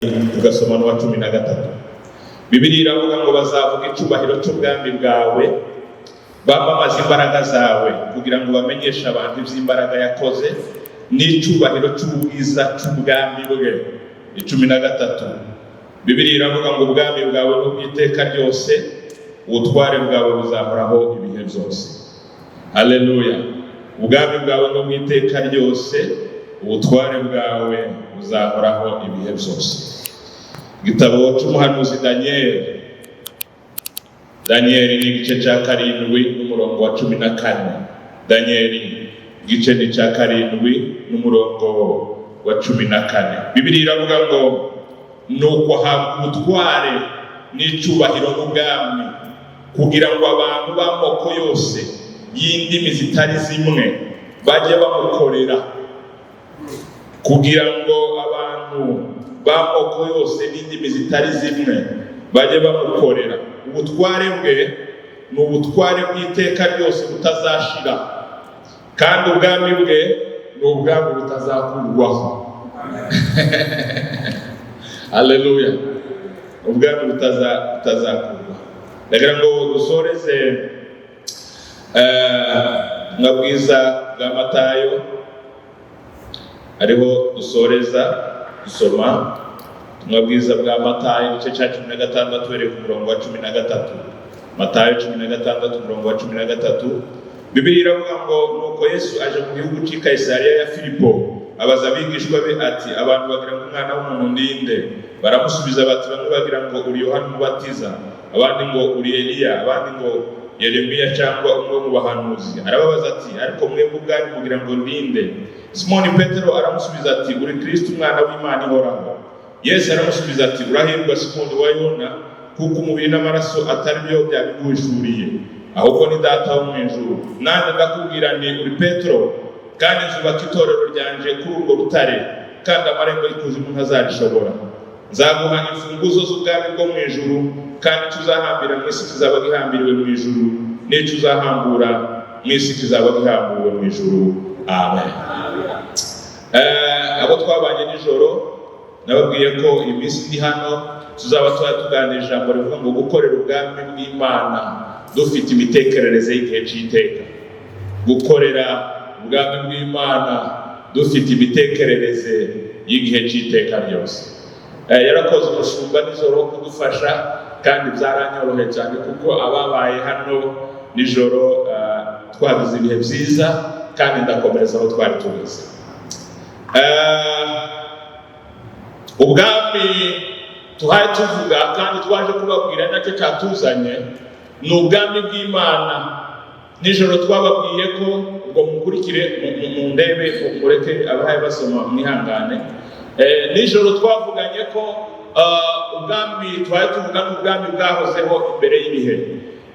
Ugasoma n'uwa 13. Bibiliya iravuga ngo bazavuga icyubahiro cy'ubwami bwawe, bamamaza imbaraga zawe, kugira ngo bamenyeshe abantu iby'imbaraga yakoze n'icyubahiro cy'ubwiza cy'ubwami bwe. 13, Bibiliya iravuga ngo ubwami bwawe n'ubw'iteka ryose, ubutware bwawe buzahoraho ibihe byose. Haleluya! Ubwami bwawe n'ubw'iteka ryose, ubutware bwawe buzahoraho ibihe byose. Igitabo cy'umuhanuzi Daniyeli, Daniyeli ni igice cya 7 n'umurongo wa 14. Daniyeli igice ni cya 7 n'umurongo wa 14. Bibiliya iravuga ngo nuko ahabwa ubutware n'icyubahiro n'ubwami, kugira ngo abantu b'amoko yose y'indimi zitari zimwe bajye bamukorera, kugira ngo abantu b'amoko yose n'indimi zitari zimwe bajye bamukorera. Ubutware bwe ni ubutware bw'iteka ryose butazashira, kandi ubwami bwe ni ubwami butazakurwaho. Haleluya! Ubwami butazakurwaho. Ndagira ngo dusoreze nka bwiza bwa Matayo, ariho dusoreza dusoma ubutumwa bwiza bwa Matayo, igice cya 16, uhereye ku murongo wa 13. Matayo 16, umurongo wa 13. Bibiliya iravuga ngo nuko Yesu aje mu gihugu cy'i Kayisariya ya Filipo, abaza abigishwa be ati: "Abantu bagira ngo Umwana w'umuntu ndinde?" Baramusubiza bati: "Bamwe bagira ngo uri Yohana Umubatiza, abandi ngo uri Eliya, abandi ngo Yeremiya cyangwa umwe mu bahanuzi." Arababaza ati: "Ariko mwebwe ubwanyu mugira ngo ndinde?" Simoni Petero aramusubiza ati: "Uri Kristo, Umwana w'Imana ihoraho." Yesu aramusubiza ati: "Urahirwa, Simoni wa Yona, kuko umubiri n'amaraso atari byo byabiguhishuriye, ahubwo ni Data wo mu ijuru. Nanjye ndakubwira nti uri Petero, kandi nzubaka itorero ryanje kuri urwo rutare, kandi amarembo y'ikuzimu ntazarishobora. Nzaguha imfunguzo z'ubwami bwo mu ijuru, kandi icyo uzahambira mu isi kizaba gihambiriwe mu ijuru, n'icyo uzahambura mu isi kizaba gihambuwe mu ijuru." Amen. Abo twabanye nijoro, nababwiye ko iminsi ndi hano tuzaba tuba tuganira ijambo rivuga ngo gukorera ubwami bw'Imana dufite imitekerereze y'igihe cy'iteka. Gukorera ubwami bw'Imana dufite imitekerereze y'igihe cy'iteka ryose. Yarakoze umushumba nijoro wo kudufasha, kandi byaranyoroheye cyane kuko ababaye hano nijoro twagize ibihe byiza, kandi ndakomereza aho twari tugeze. Ubwami tuhaye tuvuga kandi twaje kubabwira, nacyo cyatuzanye, ni ubwami bw'Imana. Nijoro twababwiye ko ubwo mukurikire mu ndebe, mureke abahaye basoma, mwihangane. Nijoro twavuganye ko ubwami tuhaye tuvuga ni ubwami bwahozeho imbere y'ibihe,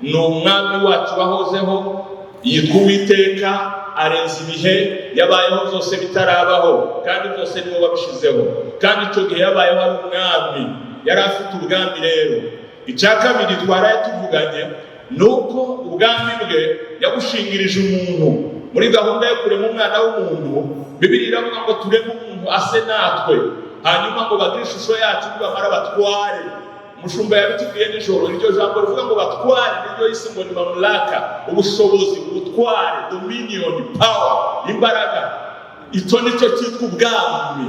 ni umwami wacu wahozeho, yitwa Uwiteka, arenze ibihe, yabayeho byose bitarabaho, kandi byose niwe wabishizeho, kandi icyo gihe yabayeho ari umwami, yari afite ubwami. Rero icya kabiri twaraye tuvuganye ni uko ubwami bwe yabushingirije umuntu muri gahunda yo kurema umwana w'umuntu. Bibiliya iravuga ngo tureme umuntu ase natwe, hanyuma ngo bagire ishusho yacu, nibamara batware. Umushumba yabitubwiye nijoro. Iryo jambo rivuga ngo batware niryo yise ngo ni mamlaka, ubushobozi, ubutware, dominion, power, imbaraga. Icyo nicyo cyitwa ubwami.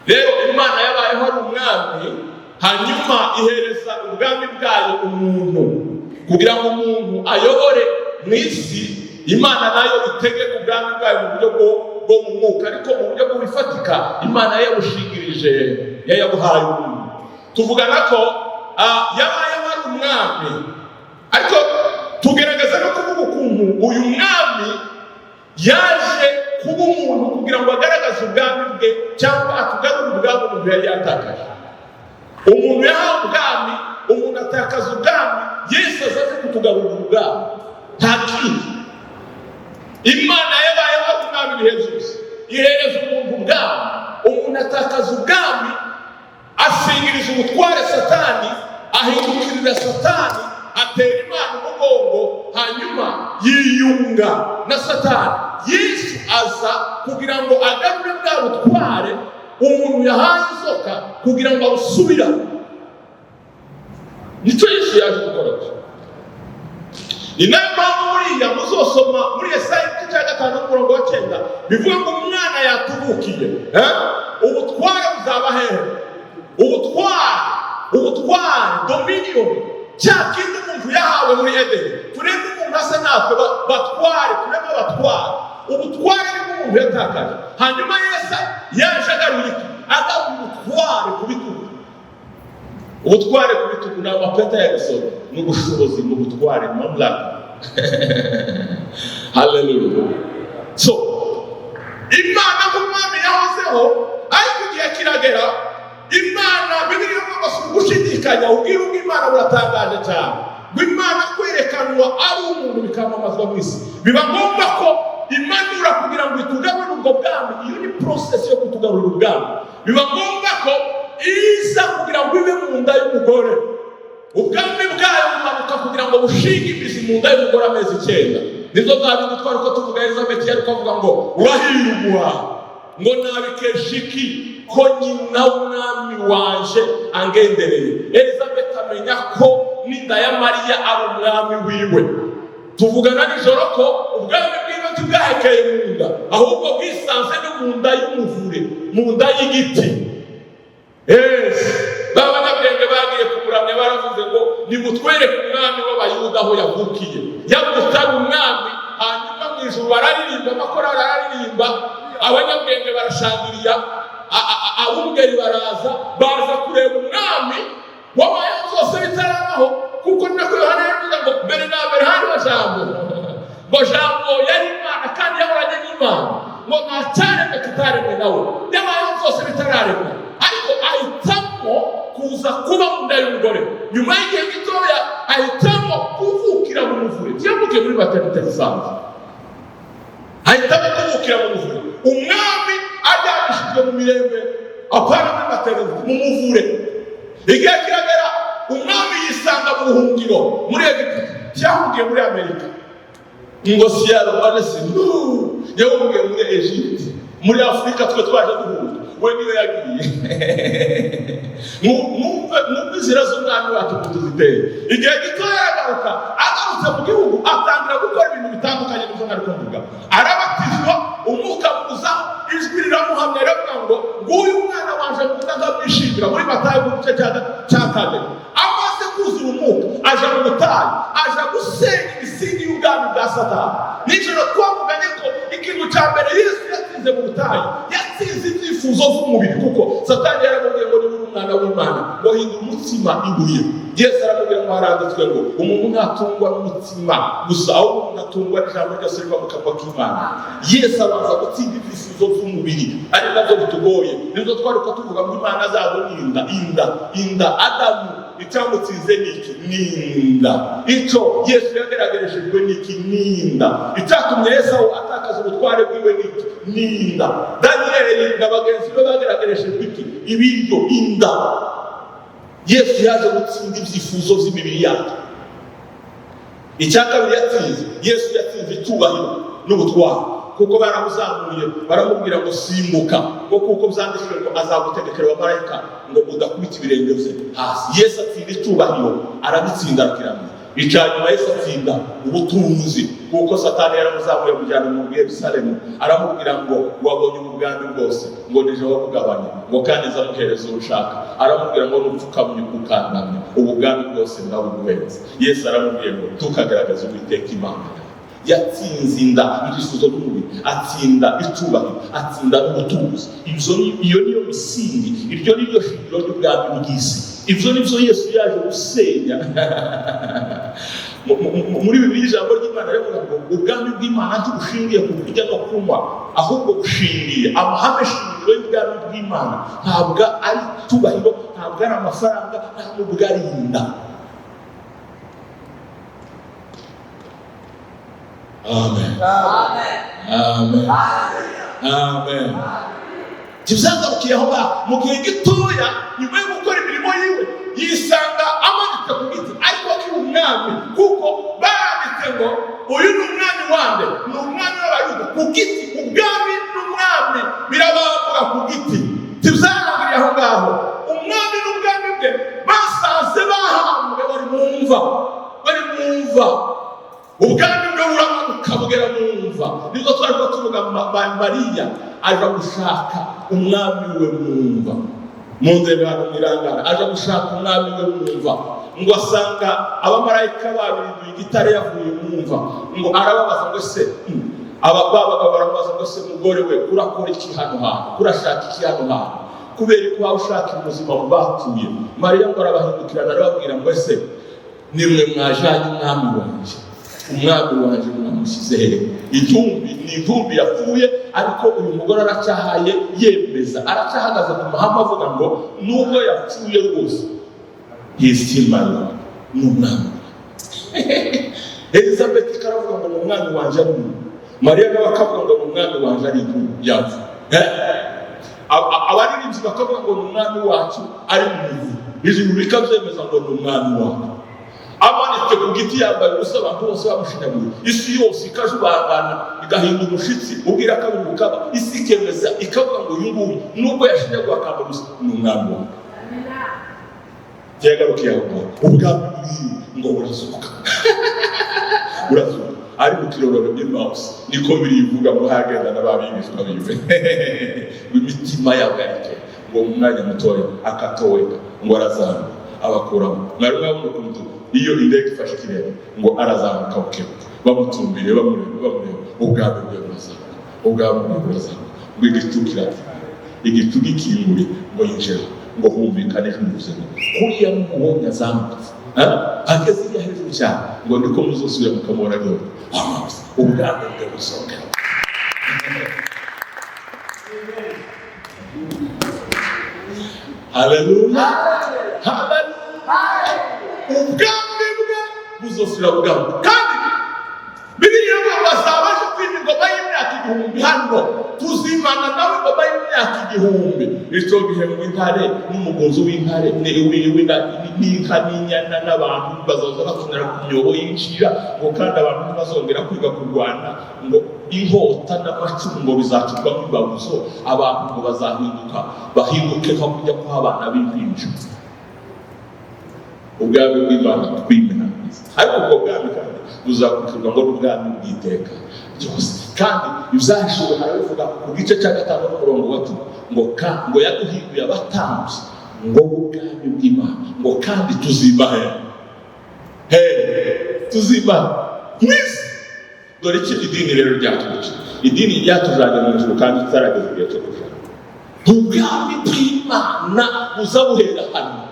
Rero Imana yabayeho ari umwami, hanyuma ihereza ubwami bwayo umuntu kugira ngo umuntu ayobore mu isi. Imana nayo itegeka ubwami bwayo mu buryo bwo mu mwuka, ariko mu buryo bw'ibifatika Imana yabushingirije, yayabuhaye umuntu. Tuvugana ko yabayeho ari umwami, ariko tugerageza no kuvuga ukuntu uyu mwami yaje kuba umuntu kugira ngo agaragaze ubwami bwe cyangwa atugarure ubwami umuntu yari yatakaje. Umuntu yahawe ubwami, umuntu atakaza ubwami, Yesu azaze kutugarurira ubwami. Nta kindi. Imana yabayeho ari umwami ibihe byose, ihereza umuntu ubwami, umuntu atakaza ubwami, asingiriza ubutware Satani, ahindukirira Satani, atera Imana umugongo, hanyuma yiyunga na Satani. Yesu aza kugira ngo agarure bwa butware. Umuntu yahaye inzoka kugira ngo awusubirane. Nicyo Yesu yaje gukora. Ni nayo mpamvu buriya muzosoma muri Yesaya igice cya 5 n'umurongo wa 9, bivuga ngo umwana yatuvukiye, eh? Ubutware buzaba hehe? Ubutware, ubutware, dominion, cya kindi umuntu yahawe muri Edeni. Turebe umuntu asa natwe, batware, turebe abatware. Ubutware ni umuntu yatakaje. Hanyuma Yesu yaje agaruye iki? Agaruye ubutware ku bitugu. Ubutware ku bitugu ni amapeta ya gisoro, ni ubushobozi, ni ubutware, mamlaka. Haleluya! So Imana nk'umwami yahozeho, ariko igihe kiragera Imana, Bibiliya ivuga ngo si ugushidikanya, ubwiru bw'Imana buratangaje cyane, ngo Imana kwerekanwa ari umuntu bikamamazwa mu isi, biba ngombwa ko imanura kugira ngo itugarurire ubwo bwami. Iyo ni process yo kutugarurira ubwami. Biba ngombwa ko iza kugira ngo ibe mu nda y'umugore. Ubwami bwayo bumanuka kugira ngo bushinge imizi mu nda y'umugore amezi 9. Nizo bwa bindi twari ko tuvuga, Elizabeth yari kuvuga ngo urahirwa, ngo nabikesha iki ko nyina w'umwami wanje angendereye? Elizabeth amenya ko n'inda ya Mariya ari umwami wiwe. Tuvugana nijoro ko ubwami bwiwe ntibwahekeye mu nda, ahubwo bwisanze no mu nda y'umuvure, mu nda y'igiti. Yes. Ba banyabwenge bagiye kumuramya baravuze ngo nimutwereke umwami w'Abayuda aho yavukiye. Yavutse ari umwami. Hanyuma mu ijuru bararirimba, amakorali araririmba, abanyabwenge barashangiriya, abungeri baraza, baza kureba umwami wabayeho zose bitarabaho, kuko ni nako Yohana yavuze ngo mbere na mbere hariho Jambo, ngo Jambo yari Imana kandi yahoranye n'Imana, ngo nta cyaremwe kitaremwe nawe. Yabayeho zose bitararemwa, ariko ahitamo kuza kuba mu nda y'umugore. Nyuma y'igihe gitoya ahitamo kuvukira mu muvure. Ntiyavukiye muri maternité zisanzwe, ahitamo kuvukira mu muvure. Umwami aryamishijwe mu mirembe, apana muri maternité, mu muvure. Igihe kiragera umwami yisanga mu buhungiro muri Egiputa. Ntiyahungiye muri Amerika ngo siyaro si no, yahungiye muri Egypte, muri Afurika. Twe twaje duhunga, we niwe yagiye. Mwumve, mwumve inzira z'umwami wacu ukuntu ziteye. Igihe gito yaragaruka. Agarutse mu gihugu atangira gukora ibintu bitandukanye n'ibyo nari kuvuga. Arabatizwa, umwuka muzaho, ijwi riramuhamya, riravuga ngo nguyu mwana wanje nkunda nkamwishimira, muri Matayo mu gice cya 4. Amaze kuzura umwuka aja mu butayu, aja gusenya imisingi y'ubwami bwa Satani. Nijoro twavuganye ko ikintu cya mbere Yesu yatsinze mu butayu, yatsinze ibyifuzo by'umubiri, kuko Satani yaramubwiye ngo niba uri umwana w'Imana, ngo hindura umutsima ibuye. Yesu aramubwira ngo haranditswe ngo umuntu ntatungwa n'umutsima gusa, ahubwo umuntu atungwa n'ijambo ryose riva mu kanwa k'Imana. Yesu abanza gutsinda ibyifuzo by'umubiri, ari nabyo bitugoye. Nibyo twari ko tuvuga ngo Imana azabona inda, inda, inda. Adamu icyamutsinze ni iki? Ni inda. Icyo Yesu yageragereshejwe ni iki? Ni inda. Icyatumye Yesu atakaza ubutware bwiwe ni iki? Ni inda. Daniyeli na bagenzi be bageragereshejwe iki? Ibiryo, inda. Yesu yaje gutsinda ibyifuzo by'imibiri yacu. Icya kabiri yatsinze, Yesu yatsinze icyubahiro n'ubutware, kuko baramuzamuye baramubwira ngo simbuka, ngo kuko byanditswe ngo azagutegekera abamarayika ngo udakubita ibirenge bye hasi. Yesu atsinda icyubahiro, arabitsinda, arakirangiza. Icya nyuma, Yesu atsinda ubutunzi, kuko Satani yaramuzamuye amujyana mu Yerusalemu, aramubwira ngo wabonye ubwami bwose, ngo nije wabugabanye, ngo kandi nzamuhereza uwo ushaka. Aramubwira ngo nupfukamye ukandamya, ubu bwami bwose ndabuguhereza. Yesu aramubwiye ngo tukagaragaza Uwiteka Imana. Yatsinze inda, ibyifuzo by'umubiri, atsinda icyubahiro, atsinda n'ubutunzi. Ibyo ni, iyo niyo misingi, iryo ni ryo shingiro ry'ubwami bw'isi. Ibyo ni byo Yesu yaje gusenya. Muri Bibiliya ijambo ry'Imana rivuga ngo ubwami bw'Imana ntibushingiye ku kurya no kunywa, ahubwo bushingiye, amahame shingiro y'ubwami bw'Imana ntabwo ari icyubahiro, ntabwo ari amafaranga, ntabwo ari inda. Amen, amen, amen. Ntibyagarukiye aho ngaho. Mu gihe gitoya nyuma yo gukora imirimo yiwe, yisanga amanitse ku giti, ariko akiri umwami, kuko baranditse ngo uyu ni umwami wande? Ni umwami w'Abayuda. Ku giti, ubwami n'umwami birabambwa ku giti. Ntibyagarukiye aho ngaho. Yesu Mwebwe basanze bahambwe, bari mu mva, bari mu mva. Ubwami bwe buramanuka bugera mu mva. Nibwo twari ko tuvuga Mariya aja gushaka umwami we mu mva. Mu ndebe hano mwirangara, aja gushaka umwami we mu mva, ngo asanga abamarayika babirinduye igitare yavuye mu mva. Ngo arababaza ngo se aba babaga baramubaza ngo: "Se mugore we, urakora iki hano hantu? Urashaka iki hano hantu? Kubera ko waba ushaka ubuzima mu bapfuye?" Mariya ngo arabahindukirana, arababwira ngo: "Ese nimwe mwajanye umwami wanjye? Umwami wanjye mwamushyize hehe?" Intumbi ni intumbi yapfuye, ariko uyu mugore aracyahaye yemeza, aracyahagaze ku mahame, avuga ngo nubwo yapfuye rwose, he is still my Lord, ni umwami. Elizabeth karavuga ngo ni umwami wanjye ari umuntu, Mariya nawe akavuga ngo ni umwami wanjye ari intumbi yapfuye. Abaririmbyi bakavuga ngo ni umwami wacu ari mu ijuru, ijuru rikabyemeza ngo ni umwami wacu. Amanitse ku giti yambaye ubusa, abantu bose bamushinyaguye, isi yose ikajubangana, igahinda umushitsi, ubwira kabiri bukaba, isi ikemeza ikavuga ngo uyu nguyu nubwo yashinyaguwe akambara ubusa, ni umwami wacu. Yagarukiye aho ngaho, ubwami bwiwe ngo burazuka, burazuka. Ari mu kirorero Emawusi, niko birivuga ngo hagenda n'ababigishwa biwe, ngo imitima yabo yarike, ngo mu mwanya mutoya akatoweka, ngo arazamuka abakuramo. Mwari mwabona ukuntu iyo indege ifashe ikirere, ngo arazamuka bukebuke, bamutumbiriye, bamureba, bamureba. Ubwami bwe burazamuka, ubwami bwe burazamuka. Ngo igicu kirati, igicu gikinguye, ngo yinjira, ngo humvikane ijwi rivuze ngo: "Kuriya mumubonye azamutse ageze iriya hejuru cyane, ngo niko muzosubira mukamubona rwose amaso." Ubwami bwe buzongera. Haleluya, haleluya! Ubwami bwe buzosubira bugaruka. Kandi Bibiliya iravuga ngo azaba aje kwima ingoma y'imyaka 1000 hano, tuzimana nawe ingoma y'imyaka 1000. Icyo gihe ngo intare n'umugunzu w'intare n'inka n'inyana n'abantu bazoza bakinira ku myobo y'inshira, ngo kandi abantu ntibazongera kwiga kurwana, ngo inkota n'amacumu ngo bizacurwa nk'imbabuzo. Abantu ngo bazahinduka, bahinduke nka kujya kw'abana b'impinja. Ubwami bw'Imana twimena, ariko ubwo bwami kandi buzakurikirwa ngo n'ubwami bw'iteka ryose. Kandi Ibyahishuwe harabivuga ku gice cya 5 n'umurongo wa 10, ngo ngo yaduhinduye abatambyi ngo ubwami bw'Imana, ngo kandi tuzima he he tuzima mu isi. Dore icyo idini rero ryatwica: idini ryatujanye mu ijuru kandi tutarageza igihe cyo kuja. Ubwami bw'Imana buza buhera hano.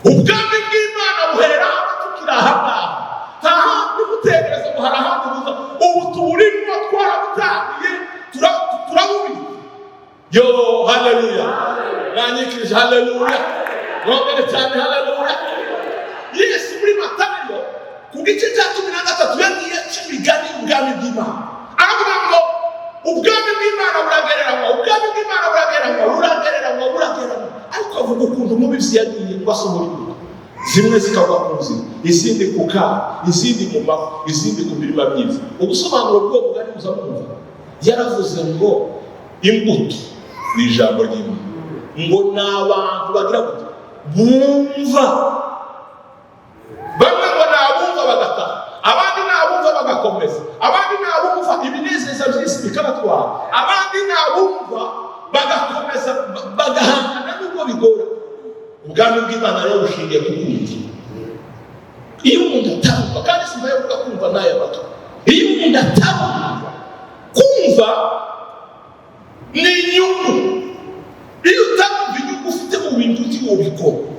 Ubwami bw'Imana buhera hano tukiri aha ngaha. Nta handi mutekereza ngo hari ahandi buza. Ubu tuburimo, twarabutangiye, turabubika. Yo, haleluya! Mwanyikirije haleluya, mwongere cyane haleluya. Yesu muri Matayo ku gice cya 13 yagiye aca imigani y'ubwami bw'Imana, aravuga ngo ubwami bw'Imana buragereranywa, ubwami bw'Imana buragereranywa, buragereranywa, buragereranywa. Ariko avuga ukuntu umubibyi yagiye ngo asohora imbuto, zimwe zikagwa ku nzira, izindi ku kawa, izindi mu mahwa, izindi ku mirima myiza. Ubusobanuro bw'uwo mugani muza mwumva, yaravuze ngo imbuto ni ijambo ry'Imana, ngo ni abantu bagira gute? Bumva. Bamwe ngo ni abumva bagataha, abandi ni abumva bagakomeza, abandi ni abumva ibinezeza by'isi bikabatwara, abandi ni abumva bagakomeza, bagahangana n'ubwo bigora. Ubwami bw'Imana rero bushingiye ku kumva. Iyo umuntu atarumva, kandi si kuvuga kumva n'aya matwi, iyo umuntu atarumva, kumva ni inyungu. Iyo utarumva inyungu ufite mu bintu, ntiwubikora.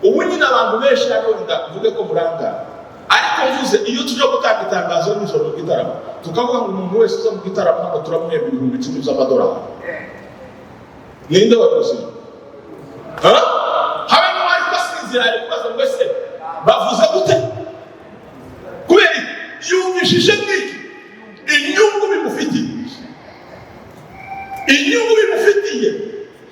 Ubu nyine abantu benshi hano, wenda mvuge ko murangara, ariko mvuze iyo tujya gutanga itangazo nijoro mu gitaramo, tukavuga ngo umuntu wese uza mu gitaramo hano turamuhemba 10,000 by'amadolari, ninde wakoze? Habe n'uwari ko asinzira ari kubaza ngo: "Ese bavuze gute?" Kubera iki? Yumvishije n'iki? Inyungu bimufitiye, inyungu bimufitiye.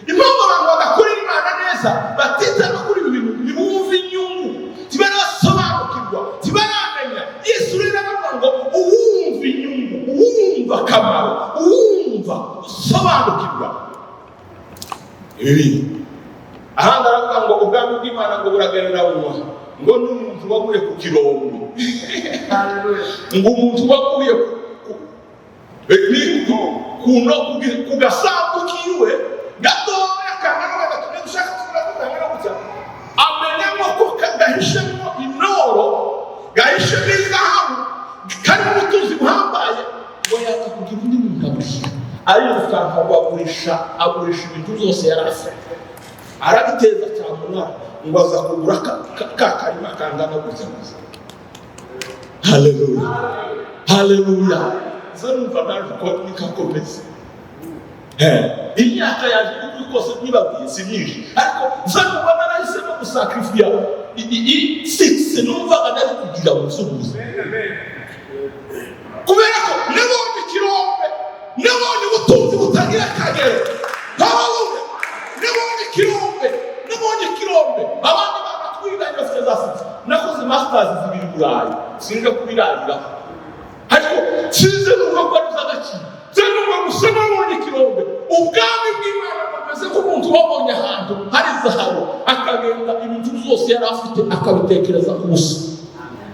Impamvu abantu badakorera Imana neza, batita no kuri ibi bintu, ntibumve inyungu, ntibarasobanukirwa, ntibaramenya. Yesu rero aravuga ngo uwumva inyungu, uwumva akamaro, uwumva usobanukirwa ibi bintu. Ahandi aravuga ngo Ubwami bw'Imana ngo buragereranywa ngo n'umuntu waguye ku kirombe, ngo umuntu waguye ku gasambu kiwe gatoya kangana wenda tumwe dushaka kuvuga ko kangana gutya, amenyamo ko gahishemo inoro, gahishemo izahabu, karimo ubutunzi buhambaye, ngo yaka kugira undi muntu abwira, arirukanka ngo agurisha, agurisha ibintu byose yari afite, arabiteza cyamunara, ngo aza kugura ka karima kangana gutya gusa. Haleluya, haleluya! Nza numva naje uko nikakomeza. Imyaka yaje ukuri kose nibabwiye si myinshi, ariko nza numva narahisemo gusacrifiya six numvaga nari kugira mu by'ubuzima, kubera ko nabonye ikirombe, nabonye ubutunzi butagira akagero. Haleluya! Nabonye ikirombe, nabonye ikirombe. Abandi bana twiganye bafite za six. Nakoze masters zibiri i Burayi, sinja kubirariraho, ariko sinze numva ko ari iby'agaciro. Nze numva gusa nabonye ikirombe. Ubwami bw'Imana bumeze nk'umuntu wabonye ahantu hari zahabu, akagenda ibintu byose yari afite akabitekereza ku busa,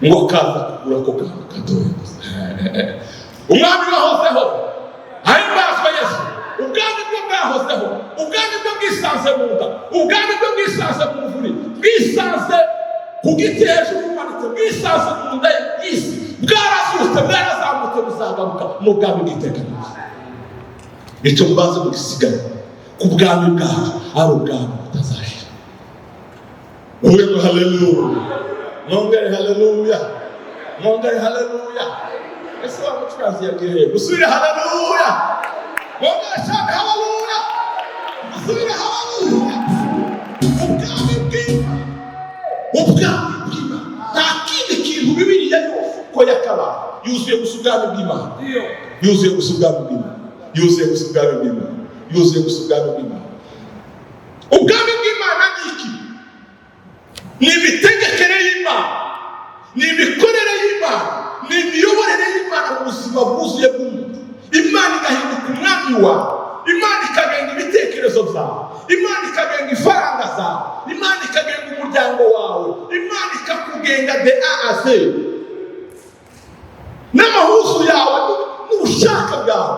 ngo akaza kugura ako kantu gatoya gusa. Umwami wahozeho ahimbazwa Yesu. Ubwami bwe bwahozeho, ubwami bwe bwisanze mu nda, ubwami bwe bwisanze mu muvuri, bwisanze ku giti hejuru bumanitse, bwisanze mu nda y'isi, bwarazutse, bwarazamutse, buzagaruka mu bwami bw'iteka ryose. Icyo mubanze mugisigane ku bwami bwacu ari ubwami butazashira. Uvuge ngo haleluya, mwongere haleluya, mwongere haleluya. Ese wa mucuranzi yagiye he? Musubire haleluya, mwongere cyane haleluya, musubire haleluya. Ubwami bw'Imana, ubwami bw'Imana, nta kindi kintu. Bibiliya yose uko yakabaye yuzuye gusa ubwami bw'Imana, yuzuye gusa ubwami bw'Imana, yuzuye gusa ubwami bw'Imana, yuzuye gusa ubwami bw'Imana. Ubwami bw'Imana ni iki? Ni imitegekere y'Imana, ni imikorere y'Imana, ni imiyoborere y'Imana mu buzima bwuzuye bw'umuntu. Imana igahinduka umwami wawe, Imana ikagenga ibitekerezo byawe, Imana ikagenga ifaranga zawe, Imana ikagenga umuryango wawe, Imana ikakugenga de A à Z, n'amahuzu yawe n'ubushake bwawe,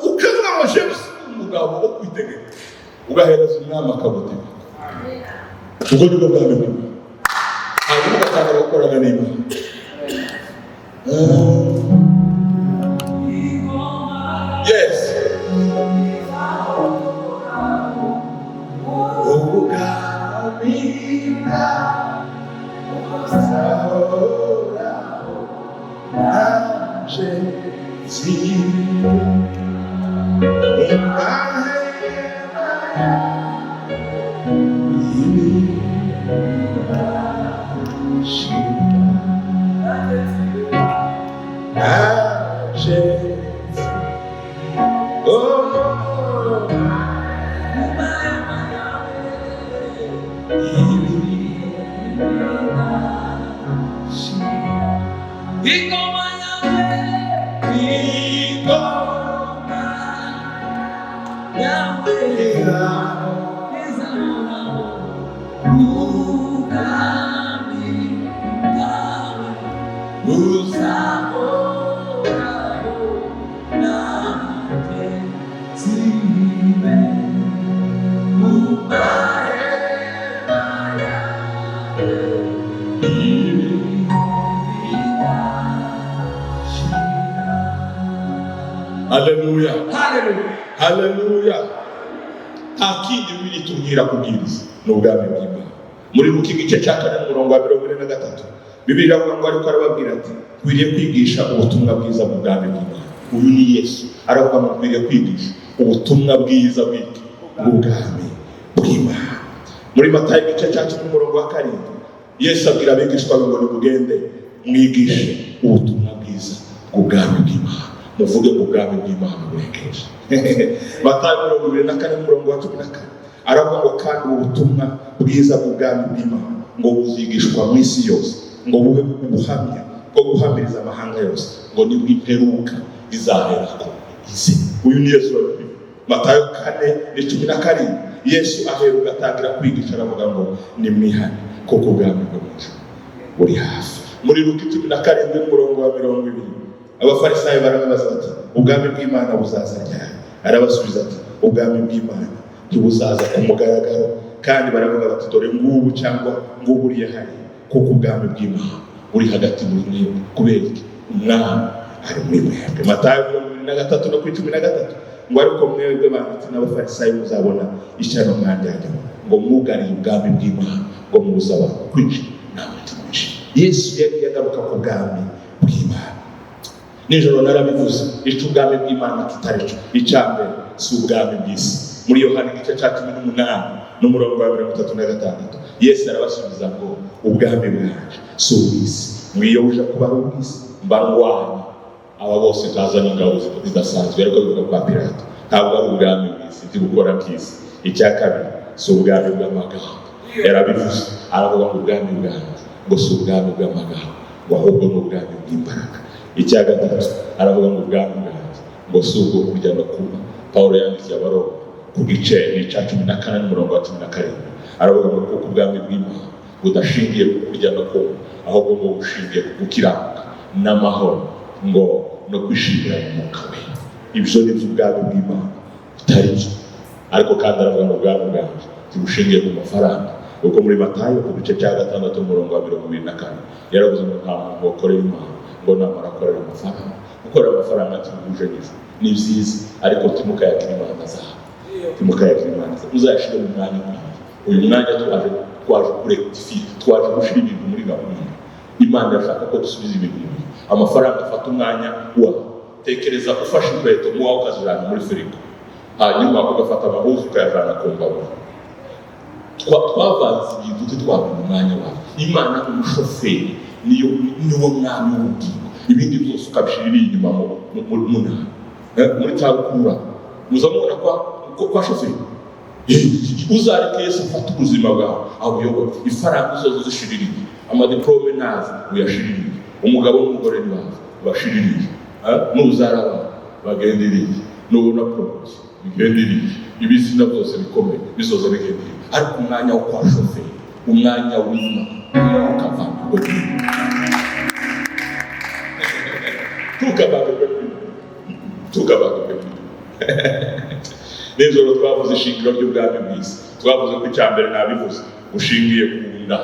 ukavuga ngo jewe si umugabo wo kwitegeka, ugahereza umwami akagutegeka. Ubwo nibwo bwami bw'Imana. Hanyuma ugatangira gukorana n'Imana. Yes, ubwami buzahoraho, nanje nzibe mu mahema y'ibidashira. Nanje oh, Ingoma yawe, ingoma yawe izahoraho, ubwami bwawe buzahoraho, nanjye nzibe mu mahema yawe y'ibidashira. Haleluya! Haleluya! Haleluya! Nta kindi Bibiliya itubwira kubwiriza, ni ubwami bw'Imana. Muri Luka igice cya 4, umurongo wa 43, Bibiliya iravuga ngo ariko arababwira ati: "Nkwiriye kwigisha ubutumwa bwiza mu bwami bw'Imana." Uyu ni Yesu aravuga ngo nkwiriye kwigisha ubutumwa bwiza bw'iki? Bw'ubwami bw'Imana. Muri Matayo igice cya 10, umurongo wa 7, Yesu abwira abigishwa be ngo: "Nimugende mwigishe ubutumwa bwiza bw'ubwami bw'Imana, muvuge ngo ubwami bw'Imana buregereje." Matayo 24, umurongo wa 14, aravuga ngo kandi ubu butumwa bwiza bw'ubwami bw'Imana ngo buzigishwa mu isi yose, ngo bube ubuhamya bwo guhamiriza amahanga yose, ngo nibwo imperuka izaherako ize. Uyu ni Yesu wabibwiye. Matayo 4:17. Yesu aheruka atangira kwigisha, aravuga ngo nimwihane kuko ubwami bwo mu ijuru buri hafi. Muri Luka 17 umurongo wa 20, Abafarisayo baramubaza bati: "Ubwami bw'Imana buzaza ryari?" Arabasubiza ati: "Ubwami bw'Imana ntibuzaza ku mugaragaro." Kandi baravuga bati: "Dore ngubu," cyangwa "ngubu uriya hariya," kuko ubwami bw'Imana buri hagati muri mwebwe. Kubera iki? Umwami ari muri mwebwe. Matayo 23 no ku 13 ngo: "Ariko mwebwe banditsi n'Abafarisayo, muzabona ishyano mwanjyanye, ngo mwugariye ubwami bw'Imana, ngo mubuze abantu kwinjira, namwe ntimwinjire." Yesu yagiye agaruka ku bwami bw'Imana. Nijoro narabivuze icyo ubwami bw'Imana kitari cyo. Icya mbere, si ubwami bw'isi. Muri Yohana igice cya 18 n'umurongo wa 36, Yesu arabasubiza ngo: "Ubwami bwanjye si ubw'isi. Mwiyo buja kuba ari ubw'isi, mba ndwanya aba bose, nkazana ingabo zidasanzwe." Ariko bivuga kwa Pilato, ntabwo ari ubwami bw'isi, gukora bw'isi. Icya kabiri, si ubwami bw'amagambo. Yarabivuze, aravuga ngo ubwami bwanjye ngo si ubwami bw'amagambo, ngo ahubwo ni ubwami bw'imbaraga. Icya gatatu, aravuga ngo ubwami bwanjye ngo si ubwo kurya no kunywa. Pawulo yandikiye Abaroma ku gice ni icya 14 n'umurongo wa 17, aravuga ngo kuko ubwami bw'Imana budashingiye ku kurya no kunywa, ahubwo ngo bushingiye ku gukiranuka n'amahoro ngo no kwishimira mu Mwuka We. Ibyo ni byo ubwami bw'Imana bitari byo. Ariko kandi aravuga ngo ubwami bwanjye ntibushingiye ku mafaranga, kuko muri Matayo ku gice cya 6 umurongo wa 24 yaravuze ngo nta muntu wakorera Imana ngo namara akorera amafaranga. Gukorera amafaranga ntibihuje n'ijuru. Ni byiza, ariko timukayakira imana zabo, timukayakira imana zabo, muzayashyire mu mwanya ukwiye. Uyu mwanya twaje kurectifier, twaje gushyira ibintu muri gahunda. Imana irashaka ko dusubiza ibintu inyuma, amafaranga afata umwanya wa. Tekereza ufashe inkweto mu wawe ukazijana muri firigo, hanyuma ugafata amahuzu ukayajana ku mbabura. Twavanze ibintu, ntitwabona umwanya wawe. Imana ni umushoferi, niyo niwo mwami w'ubugingo, ibindi byose ukabishyira inyuma mu ntara. Muri cyangwa muza mubona kwa shoferi. Uzareke Yesu afate ubuzima bwawe abuyobore. Ifaranga uzoza uzishiririye, amadiplome naza uyashiririye, umugabo n'umugore ntibaza ubashiririye, nuzara abana bagenderiye, nubona promotion bigenderiye, ibizina byose bikomeye bizoza bigenderiye. Ariko umwanya wo kwa shoferi, umwanya w'Imana, ukavangirwa n'ibindi, ntukavangirwe n'ibindi, ntukavangirwe n'ibindi. Nijoro twavuze ishingiro ry'ubwami bw'isi. Twavuze ko icya mbere, nabivuze, bushingiye ku nda,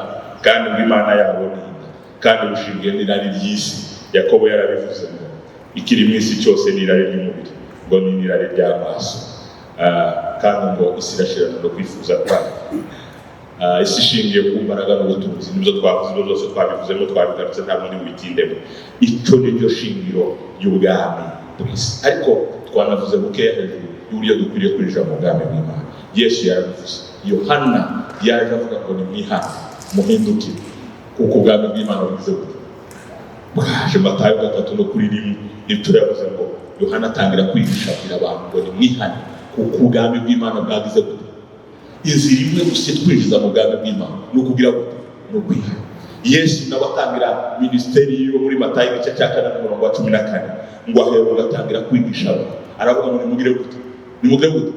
kandi ngo Imana yabo ni inda, kandi bushingiye n'irari ry'isi. Yakobo yarabivuze ngo ikiri mu isi cyose ni irari ry'umubiri, ngo ni n'irari ry'amaso. Kandi ngo isi irashirana no kwifuza kwayo. Isi ishingiye ku mbaraga n'ubutunzi, nibyo twavuze. Ibyo byose twabivuzemo, twabigarutse, ntabwo ndi bubitindemo. Icyo ni ryo shingiro ry'ubwami bw'isi. Ariko twanavuze bukeya hejuru y'uburyo dukwiriye kwinjira mu bwami bw'Imana. Yesu yarabivuze. Yohana yaje avuga ngo nimwihane, muhindukire, kuko ubwami bw'Imana bugize gute? Bwaje. Matayo 3 no kuri 1 nibyo yavuze ngo Yohana atangira kwigisha, abwira abantu ngo nimwihane kuko ubwami bw'Imana bwagize gute? Inzira imwe gusa twinjiza mu bwami bw'Imana ni ukugira gute? Ni ukwihana. Yesu nawe atangira minisiteri yiwe muri Matayo igice cya 4 n'umurongo wa 14, ngo ahera agatangira kwigisha abantu, aravuga ngo nimugire gute? Nimugire gute?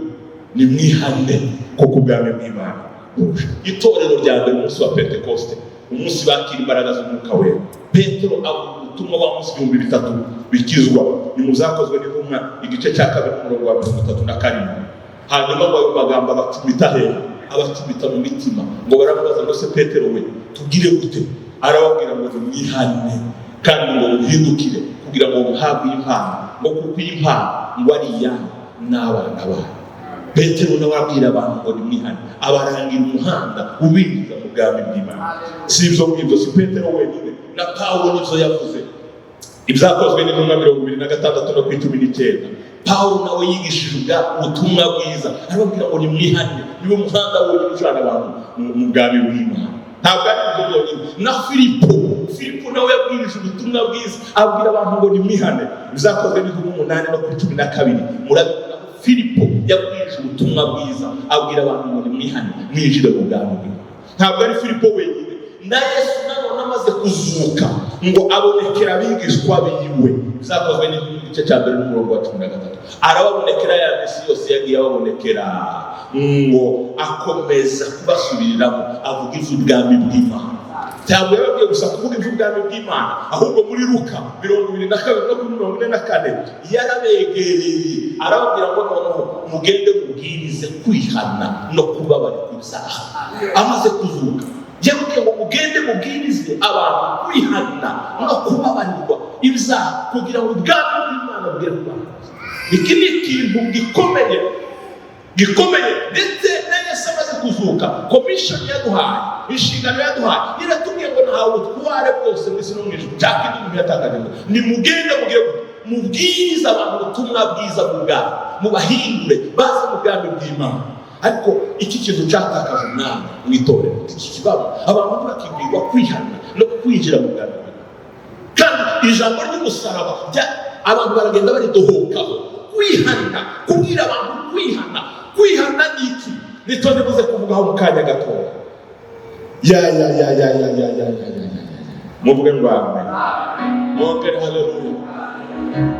Nimwihane kuko ubwami bw'Imana buje. Itorero rya mbere, umunsi wa Pentekoste, umunsi bakira imbaraga z'Umwuka Wera, Petero avuga ubutumwa, wa munsi 3000 bikizwa. Ni mu Byakozwe n'Intumwa igice cya 2 n'umurongo wa 37. Hanyuma ngo ayo magambo abacumita hehe? Abacumita mu mitima. Ngo baramubaza ngo: "Se Petero we, tugire gute?" Arababwira ngo nimwihane kandi ngo muhindukire kugira ngo muhabwe impano, ngo kuko iyi mpano ngo ari iyanyu n'abana banyu. Petero nawe abwira abantu ngo nimwihane, abarangira umuhanda ubinjiza mu bwami bw'Imana. Si ibyo ngibyo, si Petero wenyine, na Pawulo nibyo yavuze. Ibyakozwe n'Intumwa 26 no ku 19, Pawulo nawe yigishije ubutumwa bwiza, arababwira ngo nimwihane, niwe muhanda wonyine ujana abantu mu bwami bw'Imana. Ntabwo ari ibyo byonyine, na Filipo, Filipo nawe yabwirije ubutumwa bwiza, abwira abantu ngo nimwihane. Ibyakozwe n'Intumwa 8 no kuri 12 murabibona ko Filipo yabwirije ubutumwa bwiza, abwira abantu ngo nimwihane mwinjire mu bwami bw'Imana. Ntabwo ari Filipo wenyine. Na Yesu nanone amaze kuzuka, ngo abonekera abigishwa biwe. Bizakozwe n'igice cya 1 n'umurongo wa 13. Arababonekera ya minsi yose yagiye ababonekera, ngo akomeza kubasubiriramo avuga iby'ubwami bw'Imana. Ntabwo yababwiye gusa kuvuga iby'ubwami bw'Imana, ahubwo muri Luka 22 no kuri 44 yarabegereye, arababwira ngo noneho mugende mubwirize kwihana no kubabarirwa ibyaha. Amaze kuzuka yababwiye ngo mugende mubwirize abantu kwihana no kubabarirwa ibyaha, kugira ngo ubwami bw'Imana bugere ku bantu. Iki ni ikintu gikomeye, gikomeye. Ndetse na Yesu amaze kuzuka, commission yaduhaye, inshingano yaduhaye, iratubwiye ngo ntawe ubutware bwose mu isi no mu ijuru. Cya kindi umuntu yatangaje ngo nimugende mugire gute? Mubwirize abantu ubutumwa bwiza bw'ubwami, mubahindure baze mu bwami bw'Imana. Ariko iki kintu cyatakaje umwanya mu itorero, iki kibabo, abantu bakibwirwa kwihana no kwinjira mu bwami bw'Imana. Kandi ijambo ry'umusaraba abantu baragenda baridohokaho. Kwihana, kubwira abantu kwihana, kwihana ni iki? Nicyo ndibuze kuvugaho mu kanya gatoya. Ya ya ya ya ya ya ya ya ya ya, muvuge ngo amen, mwongere haleluya.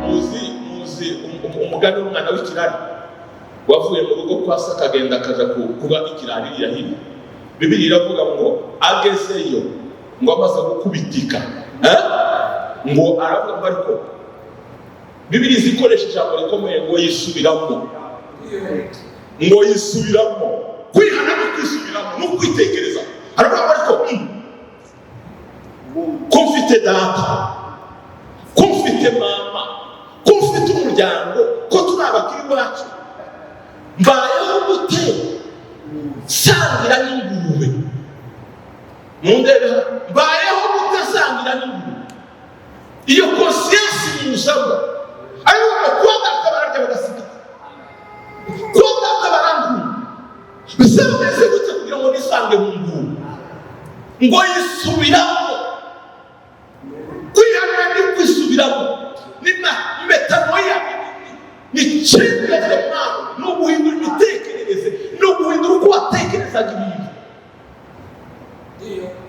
Muzi umugani w'umwana w'ikirari wavuye mu rugo kwa se, akagenda akaja kuba ikirari hirya hino. Bibiliya iravuga ngo agezeyo, ngo amaze gukubitika, eh? Ngo aravuga ngo, ariko Bibiliya ikoresha ijambo rikomeye ngo yisubiramo, ngo yisubiramo. Kwihana no kwisubiramo no kwitekereza. Aravuga ngo ariko ko mfite data, ko mfite mama, ko mfite umuryango, ko turi abakiri iwacu, mbayeho gute sangira n'ingurube? Mundebe hano, mbayeho gute sangira n'ingurube? Iyo conscience imuzamo, ariko ngo kuba data bararya bagasiga, kuba data barankunda, mbese bimeze gute kugira ngo nisange mu ngurube? Ngo yisubiramo. Kwihana ni kwisubiramo, ni metanoia, ni change of the mind, ni uguhindura imitekerereze, ni uguhindura uko watekerezaga ibintu.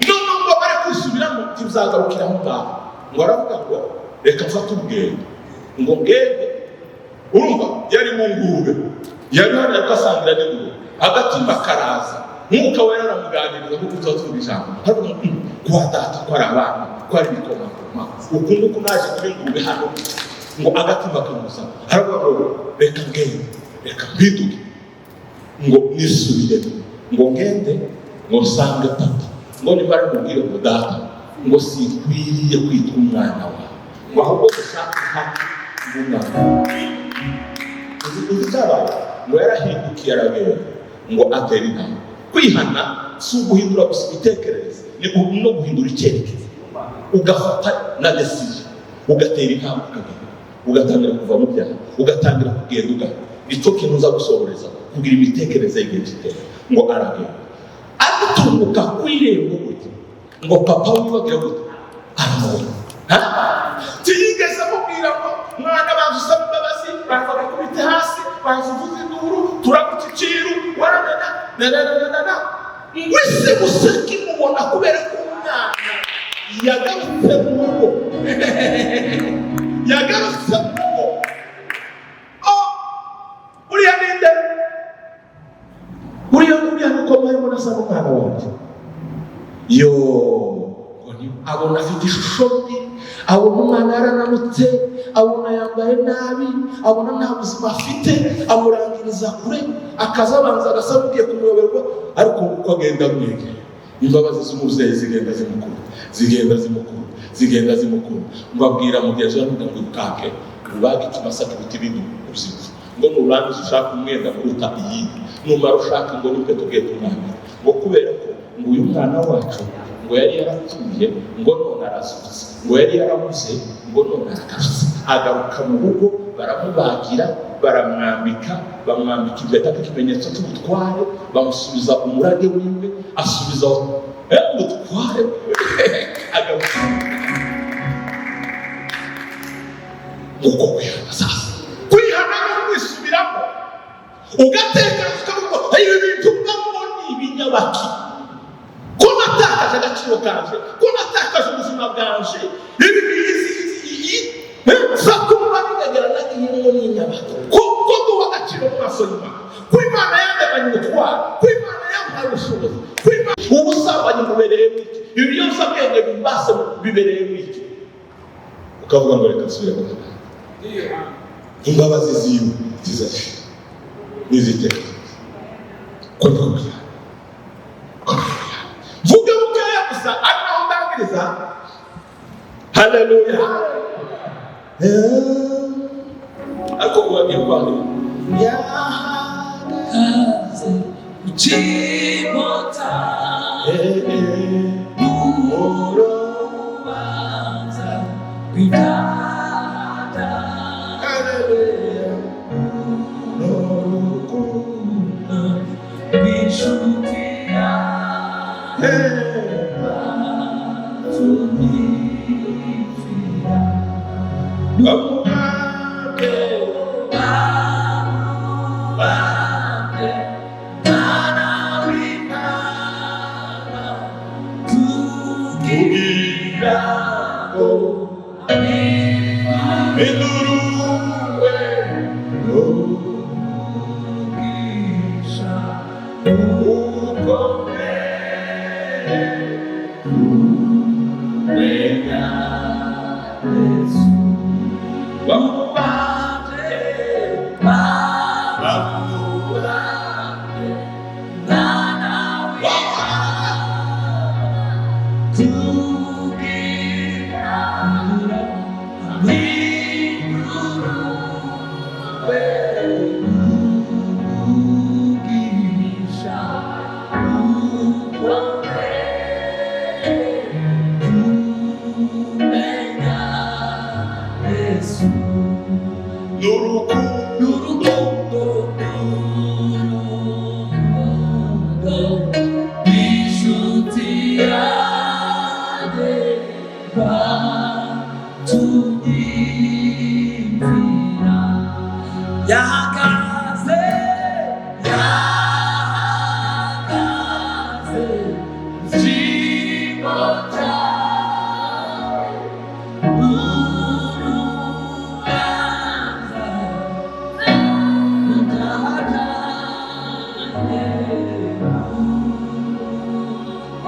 Noneho ngo bari kwisubiramo, ntibizagarukira aho ngaho. Ngo aravuga ngo reka mfate ubwenge, ngo ngende. Urumva yari mu ngurube, yari hano, ariko asangira n'ingurube. Agatima karaza, Mwuka Wera aramuganiriza kuko tuba tuvuga ijambo. Aravuga ngo kwa data ko ari abana, ko ari ibikomangoma, uku nguku naje kuba ingurube hano? Ngo agatima kamuza, aravuga ngo reka ngende, reka mpinduke, ngo nisubiremo, ngo ngende, ngo nsange papa, ngo nimara mubwire ngo data, ngo sinkwiriye kwitwa umwana wawe, ngo ahubwo dushake nka umwana wawe. Uzi icyabaye? Ngo yarahindukiye, aragenda, ngo atera intambwe. Kwihana si uguhindura gusa imitekerereze, ni no guhindura icyerekezo, ugafata na décision, ugatera intambwe, ukagenda, ugatangira kuva mu byaha, ugatangira kugenda ugana. Nicyo kintu uza gusohoreza kugira imitekerereze y'igihe kitera. Ngo aragenda, agitunguka ku irembo gutya, ngo papa wiwe agira gute? Aramubona. Ntiyigeze amubwira ngo mwana, banza usaba imbabazi, banza bakubite hasi, banza uvuze induru, turaguca iciru waramena na na na na na. Ngo ise gusa akimubona, kubera ko umwana yagarutse mu rugo, yagarutse mu rugo, oh, uriya ninde? Uriya nuko mbarimo nasa n'umwana wanjye yo. Abona afite ishusho mbi, abona umwana yarananutse, abona yambaye nabi, abona nta buzima afite, amurangiriza kure, akaza abanza agasa n'ugiye kumuyoberwa. Ariko uko agenda amwegera, imbabazi z'umubyeyi zigenda zimukuru, zigenda zimukuru, zigenda zimukuru. Ngo abwira mugenzi we ngo wirukanke ubage ikimasa kiruta ibindi ubyibushye, ngo nurangiza ushaka umwenda kuruta iyindi, numara ushaka ngo n'inkweto ugiye kumwambika, ngo kubera ko ngo uyu mwana wacu ngo yari yarapfuye, ngo none arazutse, ngo yari yarabuze, ngo none aragarutse. Agaruka mu rugo, baramubagira, baramwambika, bamwambika impeta nk'ikimenyetso cy'ubutware, bamusubiza umurage wiwe, asubiza ubutware wiwe, agaruka. Nguko kwihana. Sasa kwihana no kwisubiramo, ugatekereza ukavuga ngo ibi bintu mbamo ni ibinyabaki, ko natakaje agaciro? Agaciro kanje, ko natakaje ubuzima bwanje, ibi bizi sakumva bigagera nagiyemo n'inyabato, ko duha agaciro mu maso y'Imana, ko Imana yandemanye ubutwari, ko Imana yampaye ubushobozi, ko Imana. Ubusambanyi bubereyemo iki? Ibiyobyabwenge bimbase bibereyemo iki? Ukavuga ngo reka nsubire mu Mana, imbabazi ziwe zizashira n'iziteka ko ndikubwira. Vuga bukeya gusa, ari naho ndangiriza. Haleluya! Ariko ubagiye kwandika. Yahagaze ku kimota urubanza rw'ibyaha. Haleluya! Urukundo rw'inshuti yawe tumwipfira. Bamubambe. Bamubambe, Mwana w'Imana, kugira ngo Induruwe. umugisha Ukomeye. kumenya Yesu. Bamubambe. Bamubambe, Mwana w'Imana, kugira ngo ahindurwe umugisha ukomeye kumenya Yesu. N'urukundo. Urukundo, urukundo rw'inshuti yanjye rwatumye yahagaze, yahagaze mu cyimbo cyawe urubanza rw'ibyaha byanjye.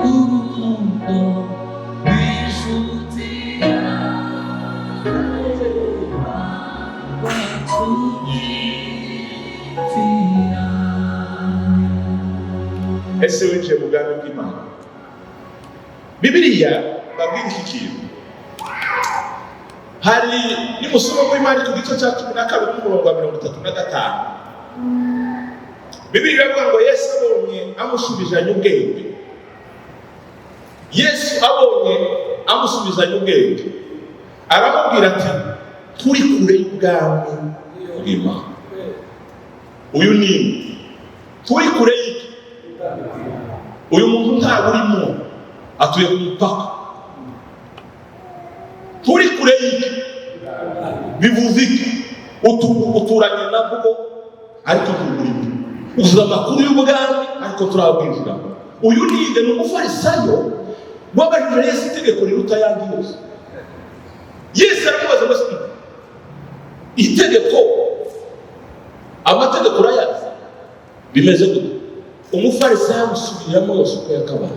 Urukundo rw'inshuti yanjye rwatumye. Ese winjiye mu bwami bw'Imana? Bibiliya babwira iki kintu. Hari nimusoma muri Mariko igice cya 12 n'umurongo wa 35, Bibiliya iravuga ngo Yesu abonye amusubizanya ubwenge, Yesu abonye amusubizanya ubwenge, aramubwira ati: "Turi kure y'ubwami bw'Imana." Uyu ni turi kure y'iki? Uyu muntu ntabwo urimo, atuye ku mupaka. Turi kure y'iki bivuze iki? Uturanye nabwo ariko ntuburimo, uzi amakuru y'ubwami ariko turabwinjira. Uyu ninde? Ni umufarisayo wabajije Yesu itegeko riruta ayandi yose. Yesu aramubaza ngo: "Itegeko, amategeko urayazi, bimeze gute?" Umufarisayo amusubiriramo yose uko yakabaye,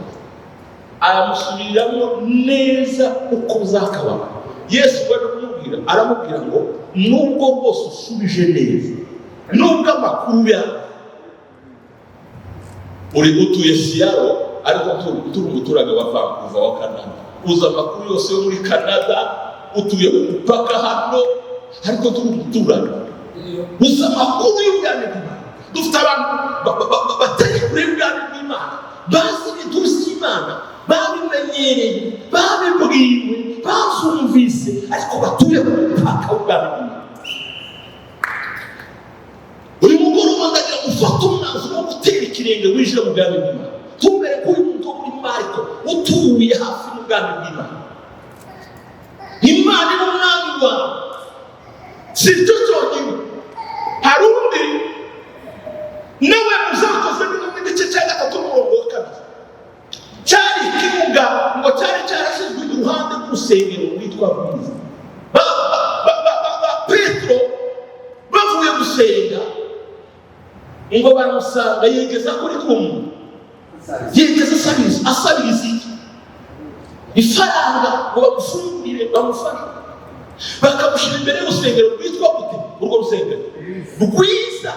aramusubiriramo neza uko uzakabaye. Yesu baje kumubwira, aramubwira ngo: "Nubwo bwose usubije neza, nubwo amakuru yawe uri utuye Seattle ariko turi umuturage wa Vancouver wa Canada, uzi amakuru yose yo muri Canada, utuye ku mupaka hano ariko turi umuturage, uzi amakuru y'ubwami bw'Imana." Dufite abantu batari kure y'ubwami bw'Imana, bazi ibintu by'Imana, babimenyereye, babibwiwe, bazumvise, ariko batuye ku mupaka w'ubwami bw'Imana. Uyu mugoroba ndagira ngo ufate umwanzuro wo gutera ikirenge winjire mu bwami bw'Imana. Tumbere ko uyu muntu wo muri Mariko utuye hafi n'ubwami bw'Imana, Imana iri umwami wawe. Si icyo cyonyine, hari undi nawe uzakoze n'intumwa, igice cya 3 n'umurongo wa 2. Cyari ikibuga. Ngo cyari cyarashyizwe iruhande rw'urusengero rwitwa Rwiza. Petero bavuye gusenga, ngo baramusanga, yegeza kuri kumwe, yegeza asabiriza. Asabiriza iki? Ifaranga, ngo bamufungurire, bamufashe. Bakamushyira imbere y'urusengero rwitwa gute? Urwo rusengero rwiza,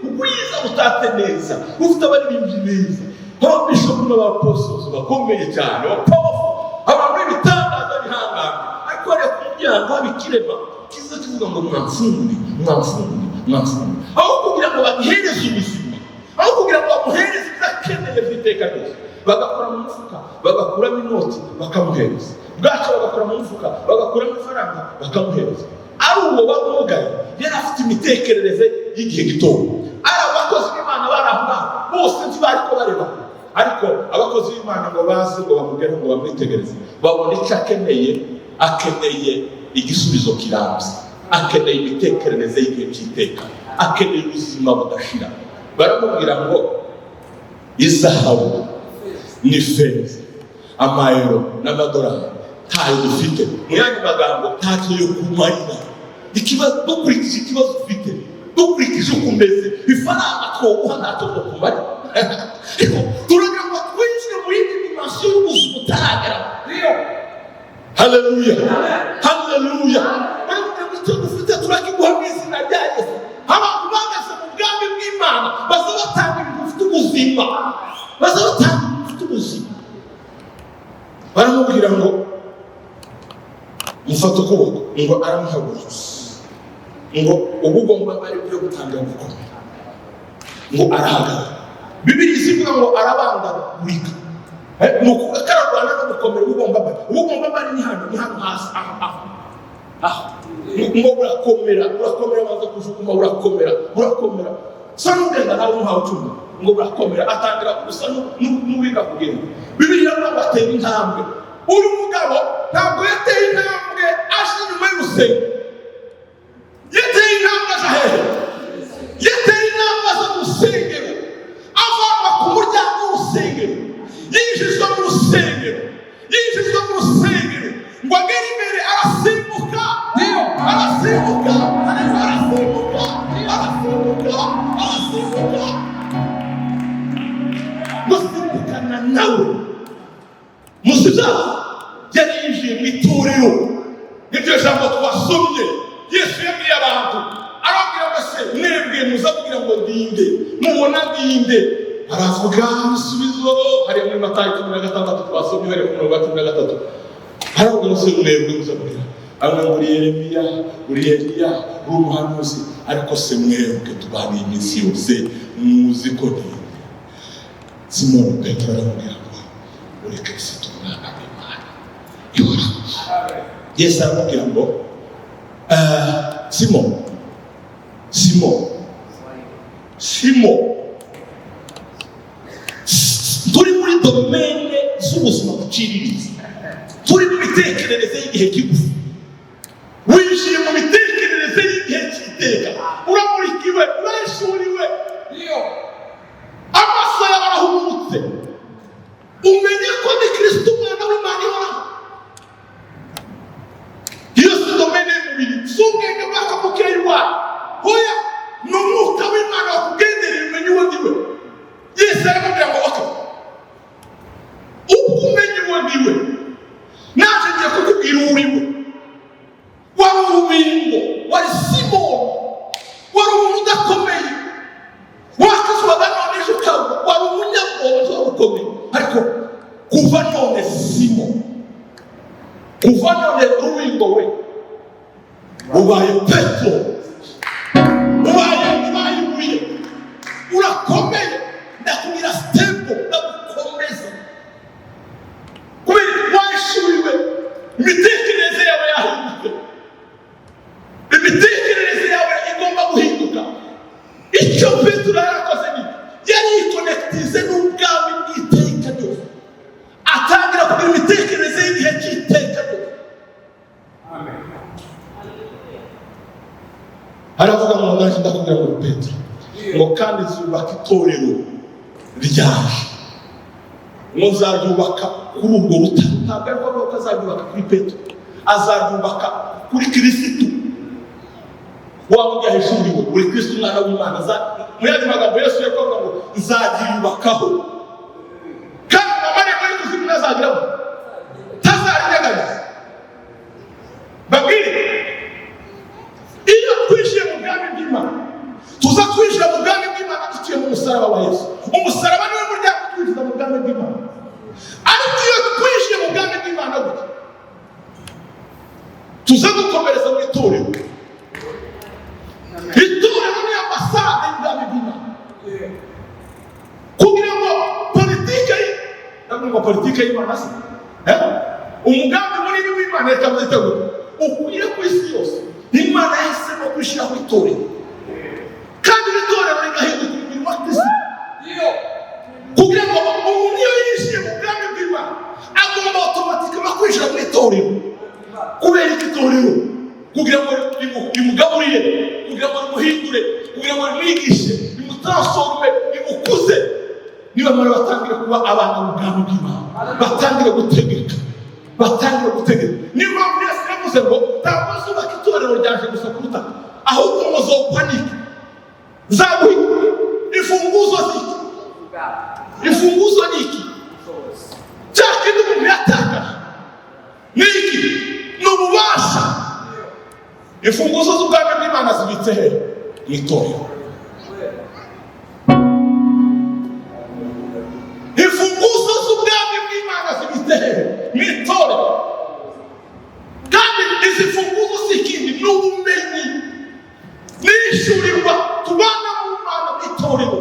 rwiza, rutatse neza, rufite abaririmbyi beza, ababishopu n'abaposozi bakomeye cyane, ba powerful, abantu b'ibitangaza bihangange. Ariko hariya ku muryango haba ikirema kiza kivuga ngo: "Mwamfungurire, mwamfungurire, mwamfungurire." Aho kugira ngo bagihereze ubuzima, aho kugira ngo bamuhereze ibyo akeneye by'iteka ryose, bagakora mu mufuka bagakuramo inoti bakamuhereza, bwaca bagakora mu mufuka bagakuramo ifaranga bakamuhereza. Ari uwo wamugaye yari afite imitekerereze y'igihe gitoya, ari abakozi b'Imana bari aho ngaho bose ntibari ko bareba. Ariko abakozi b'Imana ngo baze, ngo bamugereho, ngo bamwitegereze, babona icyo akeneye. Akeneye igisubizo kirambye, akeneye imitekerereze y'igihe cy'iteka, akeneye ubuzima budashira. Baramubwira ngo: "Izahabu n'ifeza, amayero n'amadolari ntayo dufite." Mu yandi magambo, ntacyo yo kumarira ikibazo. Dukurikije ikibazo ufite, dukurikije uko umeze, ifaranga twoguha ntacyo zo kumarira, ariko turagira ngo twinjire mu yindi dimension y'ubuzima utarageramo. Haleluya, haleluya! Baramubwira ngo: "Icyo dufite turakiguha mu izina rya Yesu." Abantu bageze mu bwami bw'Imana baza batanga ibintu bifite ubuzima, baza batanga ibintu bifite ubuzima. Baramubwira ngo: "Mufate ukuboko." Ngo aramuhagurutsa, ngo ubu ugomba ari byo gutangira gukomera, ngo arahagarara. Bibiri zivuga ngo arabangagurika. Ni ukuvuga ko ararwana no gukomera. Ubugombambari ni hano, ni hano hasi, aho, aho, aho. Ngo burakomera, burakomera, banza kujuguma, burakomera, burakomera, sa n'ugenda nawe umuhawe ucumi. Ngo burakomera, atangira gusa n'uwiga kugenda. Bibiri iravuga ngo atera intambwe. Uyu mugabo ntabwo yateye intambwe aje inyuma y'urusengero. Yateye intambwe aje hehe? Yateye intambwe aza mu rusengero, avanwa ku muryango w'urusengero, yinjizwa mu rusengero, yinjizwa mu rusengero. Ngo agere imbere, arasimbuka, arasimbuka, arasimbuka, arasimbuka, arasimbuka, gusimbukana nawe. Musizaho yari yinjiye mu itorero. Niryo jambo twasomye Yesu yabwiye abantu, arababwira ngo: "Se mwebwe muzabwira ngo ndinde? Mubona ndinde?" Aravuga ibisubizo hariya muri Matayo 16 twasomye, uhereye ku murongo wa 13. Aravuga ngo: "Se mwebwe muzabwira?" Bamwe ngo: "Uri Yeremiya, uri Eliya, uri umuhanuzi." "Ariko se mwebwe tubaniye iminsi yose, muzi ko ndinde?" Simoni Petero aramubwira ngo: "Uri Kristo, umwana w'Imana ihoraho." Yesu aramubwira ngo: "Simo, Simo, Simo, turi muri domaine z'ubuzima buciriritse, turi mu mitekerereze y'igihe kigufi. Winjiye mu mitekerereze y'igihe cy'iteka, uramurikiwe, urahishuriwe, amaso yawe arahumutse, umenye ko ni Kristo, umwana w'Imana ihoraho. Iyo si domaine y'umubiri, si ubwenge bw'akavukire y'urwaye, hoya, ni umwuka w'Imana wakugendereye, umenye uwo ndi we." Yesu aramubwira ngo: "Okay, ubwo umenye uwo ndi we, naje ngiye kukubwira uwo uri we. Wari urubingo, wari Simoni, wari umuntu udakomeye, wakizwaga none ejo ukagwa, wari umunyabwoba, wari ukomeye. Ariko kuva none, Simo, kuva none, rubingo we, ubaye Petero, ubaye ibuye, urakomeye. Ndakubwira stable, ndagukomeza kubera wahishuriwe, imitekerereze yawe yahindutse." Imitekerereze yawe igomba guhinduka. Icyo Petero yarakoze ni yari yikonekitize n'ubwami bw'iteka ryose, atangira kugira imitekerereze y'igihe cy'iteka ryose. Amen. Aravuga ngo: "Nanjye ndakubwira ngo Petero, ngo kandi zubaka itorero ryaje." Ngo nzaryubaka kuri urwo rutare. Ntabwo ari ngombwa ko azaryubaka kuri Petero, azaryubaka kuri Kirisitu wa wundi yahishuriwe. Uri Kristo Umwana w'Imana. Mu yandi magambo, Yesu yakuvuga ngo nzaryubakaho, kandi amarembo y'ikuzimu ntazageraho, ntazarinyeganyeza. Babwire, iyo twinjiye mu bwami bw'Imana, tuza kwinjira mu bwami bw'Imana duciye mu musaraba wa Yesu. Umusaraba niwe muryango twinjiza mu bwami bw'Imana. Ariko iyo twinjiye mu bwami bw'Imana gutya, tuza gukomereza mu itorero. Itorero ni ambasade y'ubwami bw'Imana, kugira ngo politike ye, ndavuga ngo politike y'Imana se, eh? Umugambi munini w'Imana, reka mwitegure, ukwire ku isi yose. Imana yahisemo kwishyiraho itorero, kandi iri torero rigahinduka umubiri wa Kristo, kugira ngo umuntu iyo yinjiye mu bwami bw'Imana agomba automatiquement kwinjira mu itorero. Kubera iki itorero? Kugira ngo rimugaburire, kugira ngo rimuhindure, kugira ngo rimwigishe, rimutransforme, rimukuze. Nibamara batangire kuba abana b'ubwami bw'Imana, batangire gutegeka, batangire gutegeka. Niyo mpamvu Yesu yavuze ngo ntabwo azubaka itorero ryaje gusa ku butaka, ahubwo muzokwa niki? Nzaguha imfunguzo ziki? Imfunguzo ni iki? Cya kindi umuntu yatakaje ni iki? Ni ububasha. Imfunguzo z'ubwami bw'Imana zibitse he? Mu itorero. Imfunguzo z'ubwami bw'Imana zibitse he? Mu itorero. Kandi izi mfunguzo si ikindi, ni ubumenyi nishyurirwa tubana mu Mana mu itorero,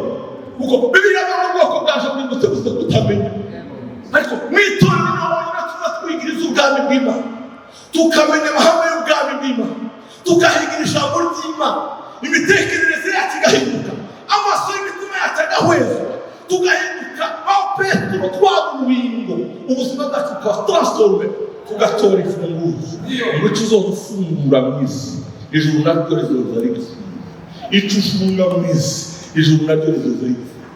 kuko Bibiliya ivuga ngo ubwoko bwaje bwimutse buze kutamenya. Ariko mu itorero niho honyine tuza twigiriza ubwami bw'Imana, tukamenya amahame y'ubwami bw'Imana, tukahigira ijambo ry'Imana, imitekerereze yacu igahinduka, amaso y'imitima yacu agahwezwa, tugahinduka aho Petero twaba urubingo, ubuzima bwacu bukaba transformé, tugatora imfunguzo. Ngo icyo uzoza ufungura mu isi, ijuru naryo rizoza rigufungura. Icyo ufunga mu isi, ijuru naryo rizoza rigufungura.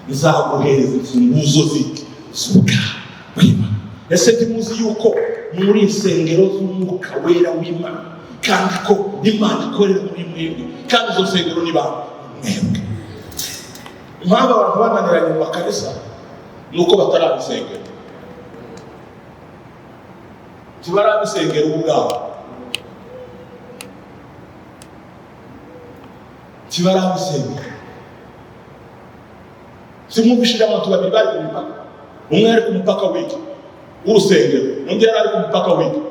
Nzaguhereza imfunguzo ziki? Z'ubwami bw'Imana. Ese ntimuzi yuko muri insengero z'Umwuka Wera w'Imana, kandi ko Imana ikorera muri mwebwe? Kandi izo nsengero ni ba mwebwe. Impamvu abantu bananiranye mu makanisa ni uko batarabisengera, ntibarabisengera ubu ubwabo, ntibarabisengera. Simwumvishije abantu babiri bari ku mipaka? Umwe yari ku mupaka w'iki? W'urusengero. Undi yari ari ku mupaka w'iki?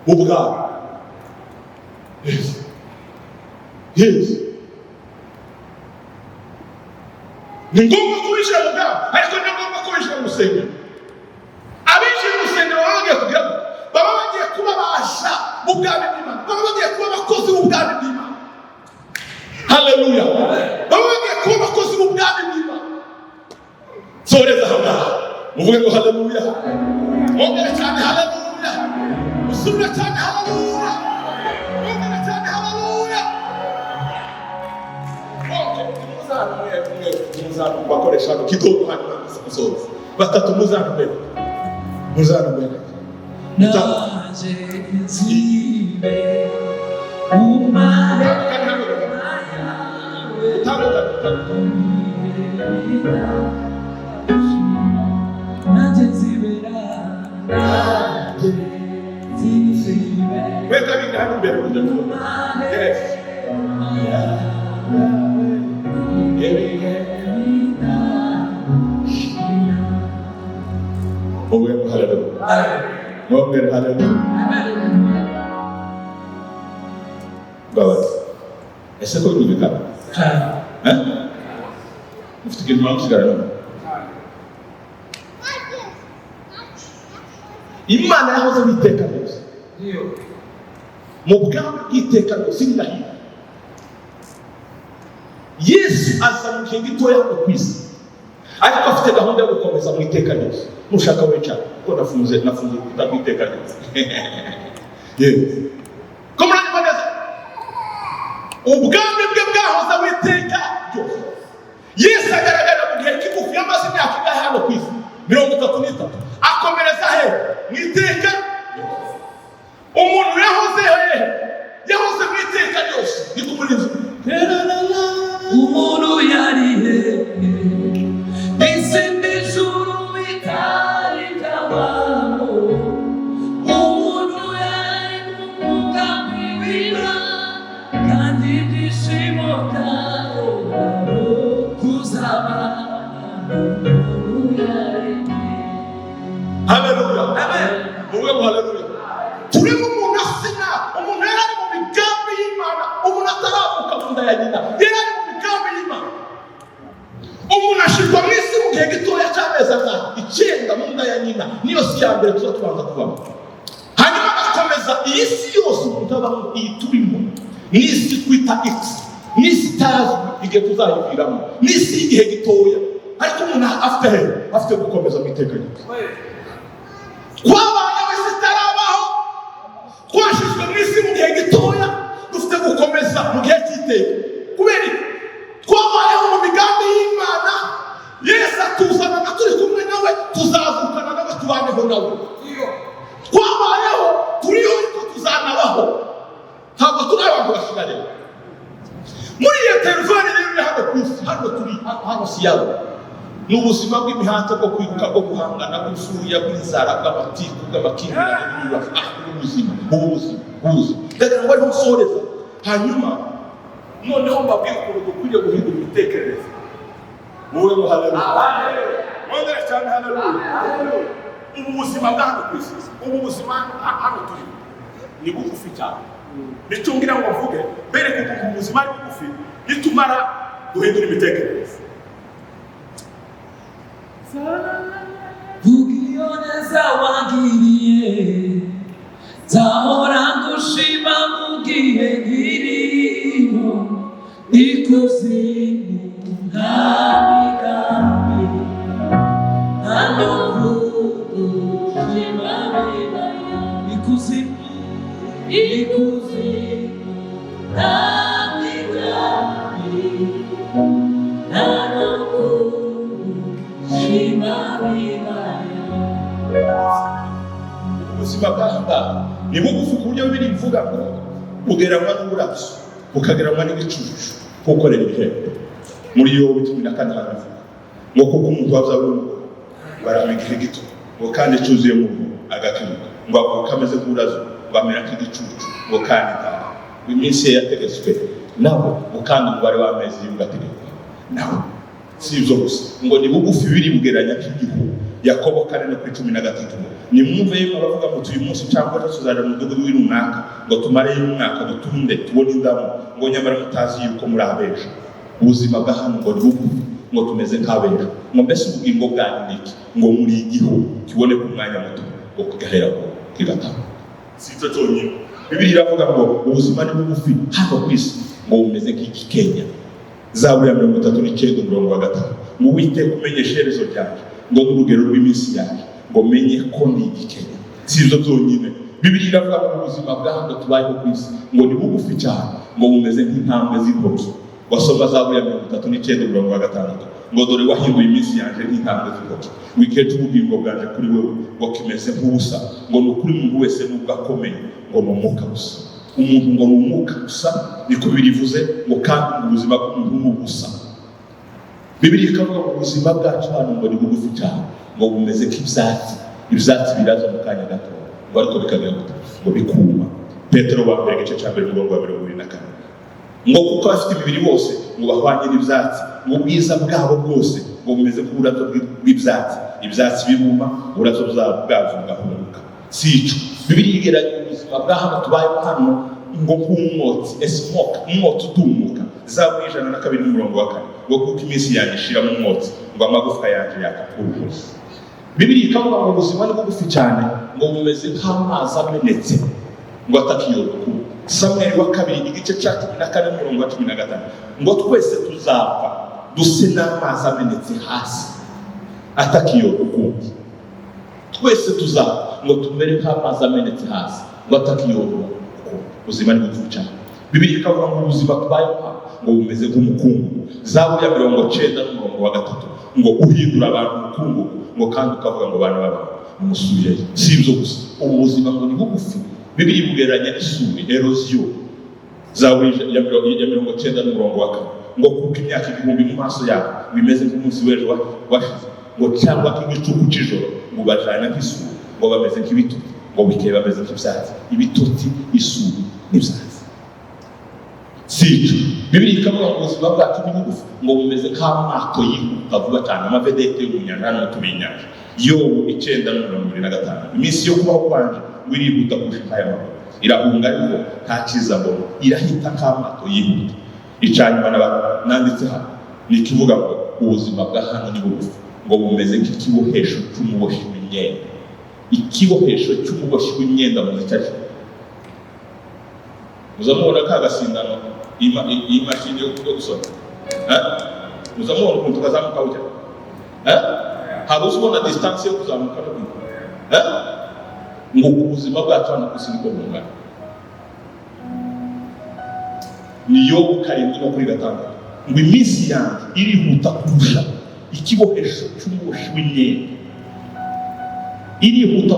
W'ubwabo. Yes, ni ngombwa ko winjira mu bwabo, ariko ni ngombwa ko winjira mu rusengero. Abinjiye mu rusengero baba bagiye kugira ngo baba bagiye kuba baja mu bwami bw'Imana, baba bagiye kuba abakozi b'ubwami bw'Imana. Haleluya! Baba bagiye kuba abakozi b'ubwami bw'Imana. Soreza aho ngaho, muvuge ngo haleluya. Mwongere cyane haleluya. Usubire cyane haleluya. Mwongere cyane haleluya. Muzana umwe umwe, muzana bakoresha hano kidogo, hanyuma musoza. Batatu, muzana mbere, muzana mbere. Naje nzibe mu mahema yawe. Utandukanye, utandukanye. Nanjye nzibera, nanjye nzibera Mwebwe abindi hano imbere, mujye tubona. Yes. Ibihe. Muvuge ngo haleluya. Mwongere haleluya. Mbabazi, ese ko birumvikana? Eh? Mufite ikintu mwamusigara none? Imana yahoze mu iteka ryose, mu bwami bw'iteka ryose, indahiro. Yesu aza mu gihe gitoya hano ku isi, ariko afite gahunda yo gukomeza mu iteka ryose. Nushaka wicara, kuko nafunze urukuta rw'iteka ryose. Yes. Ko muranyumva neza? Ubwami bwe bwahoze mu iteka ryose. Yesu agaragara mu gihe kigufi. Yamaze imyaka ingahe hano ku isi? 33, akomereza he? Mu iteka. Umuntu yahoze hehe? Yahoze mu iteka ryose. Ni ku murinzi. Umuntu yari hehe isi n'ijuru bitari byabaho? Umuntu yari mu mugambi w'Imana, kandi ibyishimo byayo kuzabana n'umuntu yari. Haleluya! Muvuge ngo haleluya. Turimo umuntu asina. Umuntu yari ari mu migambi y'Imana. Umuntu ataravuka mu nda ya nyina, yari ari mu migambi y'Imana. Umuntu ashirwa mu isi mu gihe gitoya cy'amezi angahe? 9 mu nda ya nyina. Niyo si ya mbere tuza tubanza kubamo, hanyuma agakomeza iyi si yose umuntu abamo. Iyi turimo ni isi twita x, ni isi itazwi igihe tuzayiviramo, ni isi y'igihe gitoya. Ariko umuntu afite he? Afite gukomeza mu iteka ryose. Twabayeho isi itarabaho, twashizwe mu isi mu gihe gitoya, dufite gukomeza mu gihe cy'iteka. Kubera iki? Twabayeho mu migambi y'Imana. Yesu atuzanana turi kumwe nawe, tuzavukana nawe, tubaneho nawe. Twabayeho, turiho, ariko tuzanabaho. Ntabwo turi abantu bashira. Rero muri iyo intervalle rero iri hano ku isi, hano turi hano, hano si yabo, ni ubuzima bw'imihanda, bwo kwiruka, bwo guhangana, bw'insuya, bw'inzara, bw'amatiku, bw'amakimbirane n'ibibazo. Ubu buzima, ubu buzima, ubu buzima, ndagira ngo ariho nsoreza, hanyuma noneho mbabwire ukuntu dukwiriye guhindura imitekerereze. Muvuge ngo haleluya. Mwongere cyane haleluya. Ubu buzima bwa hano ku isi, ubu buzima hano turi, ni bugufi cyane. Nicyo ngira ngo mvuge, bereke ukuntu ubuzima ari bugufi nitumara guhindura imitekerereze. Vuga iyo neza wangiriye, nzahora ngushima mu gihe nkiriho. Ikuzimu nta migambi, nta no kugushima bibayo. Ikuzimu, ikuzimu nta migambi, nta no kugushima bibayo. Ubuzima bw'aha ni bugufi ku buryo Bibiliya ivuga ngo bugereranywa n'uburabyo, bukagereranywa n'igicucu kukorera ibihembo. Muri Yobu 14 haravuga ngo kuko umuntu wabyawe n'umugore barama igihe gito, ngo kandi cyuzuye mu ruhu agakemuka, ngo avuka ameze nk'ururabyo, ngo amera nk'igicucu, ngo kandi ntawe ngo iminsi ye yategetswe nawe, ngo kandi umubare w'amezi ye ugategekwa nawe. Si ibyo gusa, ngo ni bugufi biri bugereranya nk'igihu. Yakobo 4 no kuri 13: "Nimwumve yemwe abavuga ngo uyu munsi cyangwa ejo tuzaja mu mudugudu w'irunaka, ngo tumareyo umwaka, dutunde, tubone indamu," ngo nyamara mutazi yuko muri abejo. Ubuzima bwa hano ngo ni bugufi, ngo tumeze nk'abejo. Ngo mbese ubugingo bwanyu ni iki? Ngo muri igihu kiboneka umwanya muto, ngo kigahera ko kigatama. Si icyo cyonyine, Bibiliya iravuga ngo ubuzima ni bugufi hano ku isi, ngo bumeze nk'igikenya. Zaburi ya 39 umurongo wa 5: ngo "Uwiteka umenyeshe iherezo ryanjye, ngo n'urugero rw'iminsi yanjye, ngo menye ko ndi igikenya." Si ibyo byonyine, Bibiliya iravuga ngo ubuzima bwa hano tubayeho ku isi ngo ni bugufi cyane, ngo bumeze nk'intambwe z'intoki. Wasoma Zaburi ya 39 umurongo wa 6: ngo "Dore wahinduye iminsi yanjye nk'intambwe z'intoki, ngo igihe cy'ubugingo bwanjye kuri wewe ngo kimeze nk'ubusa." Ngo ni ukuri, umuntu wese nubwo akomeye ngo ni umwuka gusa. Umuntu ngo ni umwuka gusa, niko birivuze, ngo kandi ngo ubuzima bw'umuntu ni ubusa. Bibiliya ikavuga ngo ubuzima bwacu hano ngo ni bugufi cyane, ngo bumeze nk'ibyatsi. Ibyatsi biraza mu kanya gato, ngo ariko bikagira gute? Ngo bikuma. Petero wa mbere igice cya mbere umurongo wa 24: ngo kuko abafite imibiri bose ngo bahwanye n'ibyatsi, ngo ubwiza bwabo bwose ngo bumeze nk'uburabyo bw'ibyatsi. Ibyatsi biruma, uburabyo bwabyo bugahunguka. Si ico, Bibiliya igereranya ubuzima bwa hano tubayeho hano ngo nk'umwotsi, a smoke, umwotsi utumuka. Zaburi 102 n'umurongo wa 4: ngo kuko iminsi yanjye ishiramo umwotsi, ngo amagufwa yanjye yaka urumuri. Bibiliya ikavuga ngo ubuzima ni bugufi cyane, ngo bumeze nk'amazi amenetse, ngo atakiyoka. Samweli wa kabiri igice cya 14 n'umurongo wa 15: ngo twese tuzapfa duse n'amazi amenetse hasi atakiyoka ukundi. Twese tuzapfa ngo tumere nk'amazi amenetse hasi, ngo atakiyoka ukundi. Ubuzima ni bugufi cyane. Bibiliya ikavuga ngo ubuzima tubayeho hano ngo bumeze nk'umukungugu. Zaburi ya 90 n'umurongo wa 3: ngo uhindura abantu umukungugu. Ngo kandi ukavuga ngo bana b'abantu, nimusubireyo. Si ibyo gusa, ubu buzima ngo ni bugufi. Bibiliya ibugereranya n'isuri, érosion. Zaburi ya 90 n'umurongo wa 4, ngo kuko imyaka 1000 mu maso yawe bimeze nk'umunsi w'ejo washize, ngo cyangwa nk'igicuku cy'ijoro. Ngo bajana nk'isuri, ngo bameze nk'ibitotsi, ngo bukeye bameze nk'ibyatsi. Ibitotsi, isuri n'ibyatsi. Si icyo, Bibiliya ikavuga ngo ubuzima bwacu ni bugufi, ngo bumeze nk'amato yihuta vuba cyane, ama vedettes yo mu nyanja. Hano tubiye inyanja. Yobu 9 n'umurongo 25, iminsi yo kubaho kwanje ngo irihuta kurusha aya maguru, irahunga ariko nta cyiza mbona, irahita nk'amato yihuta. Icanyuma nanditse hano ni ikivuga ngo ubuzima bwa hano ni bugufi, ngo bumeze nk'ikibohesho cy'umuboshyi w'imyenda. Ikibohesho cy'umuboshyi w'imyenda, muzi icyo ari cyo? Muza mubona ka gasindano, iyi mashini yo gusoma, eh? Muza mubona ukuntu kazamuka bujya, eh? Ntabwo uzi ubona distance yo kuzamuka no kwiga, eh? Ngo ku buzima bwacu hano ku isi niko bungana. Ni Yobu 7 no kuri 6, ngo iminsi yanjye irihuta kurusha ikibohesho cy'umuboshyi w'imyenda, irihuta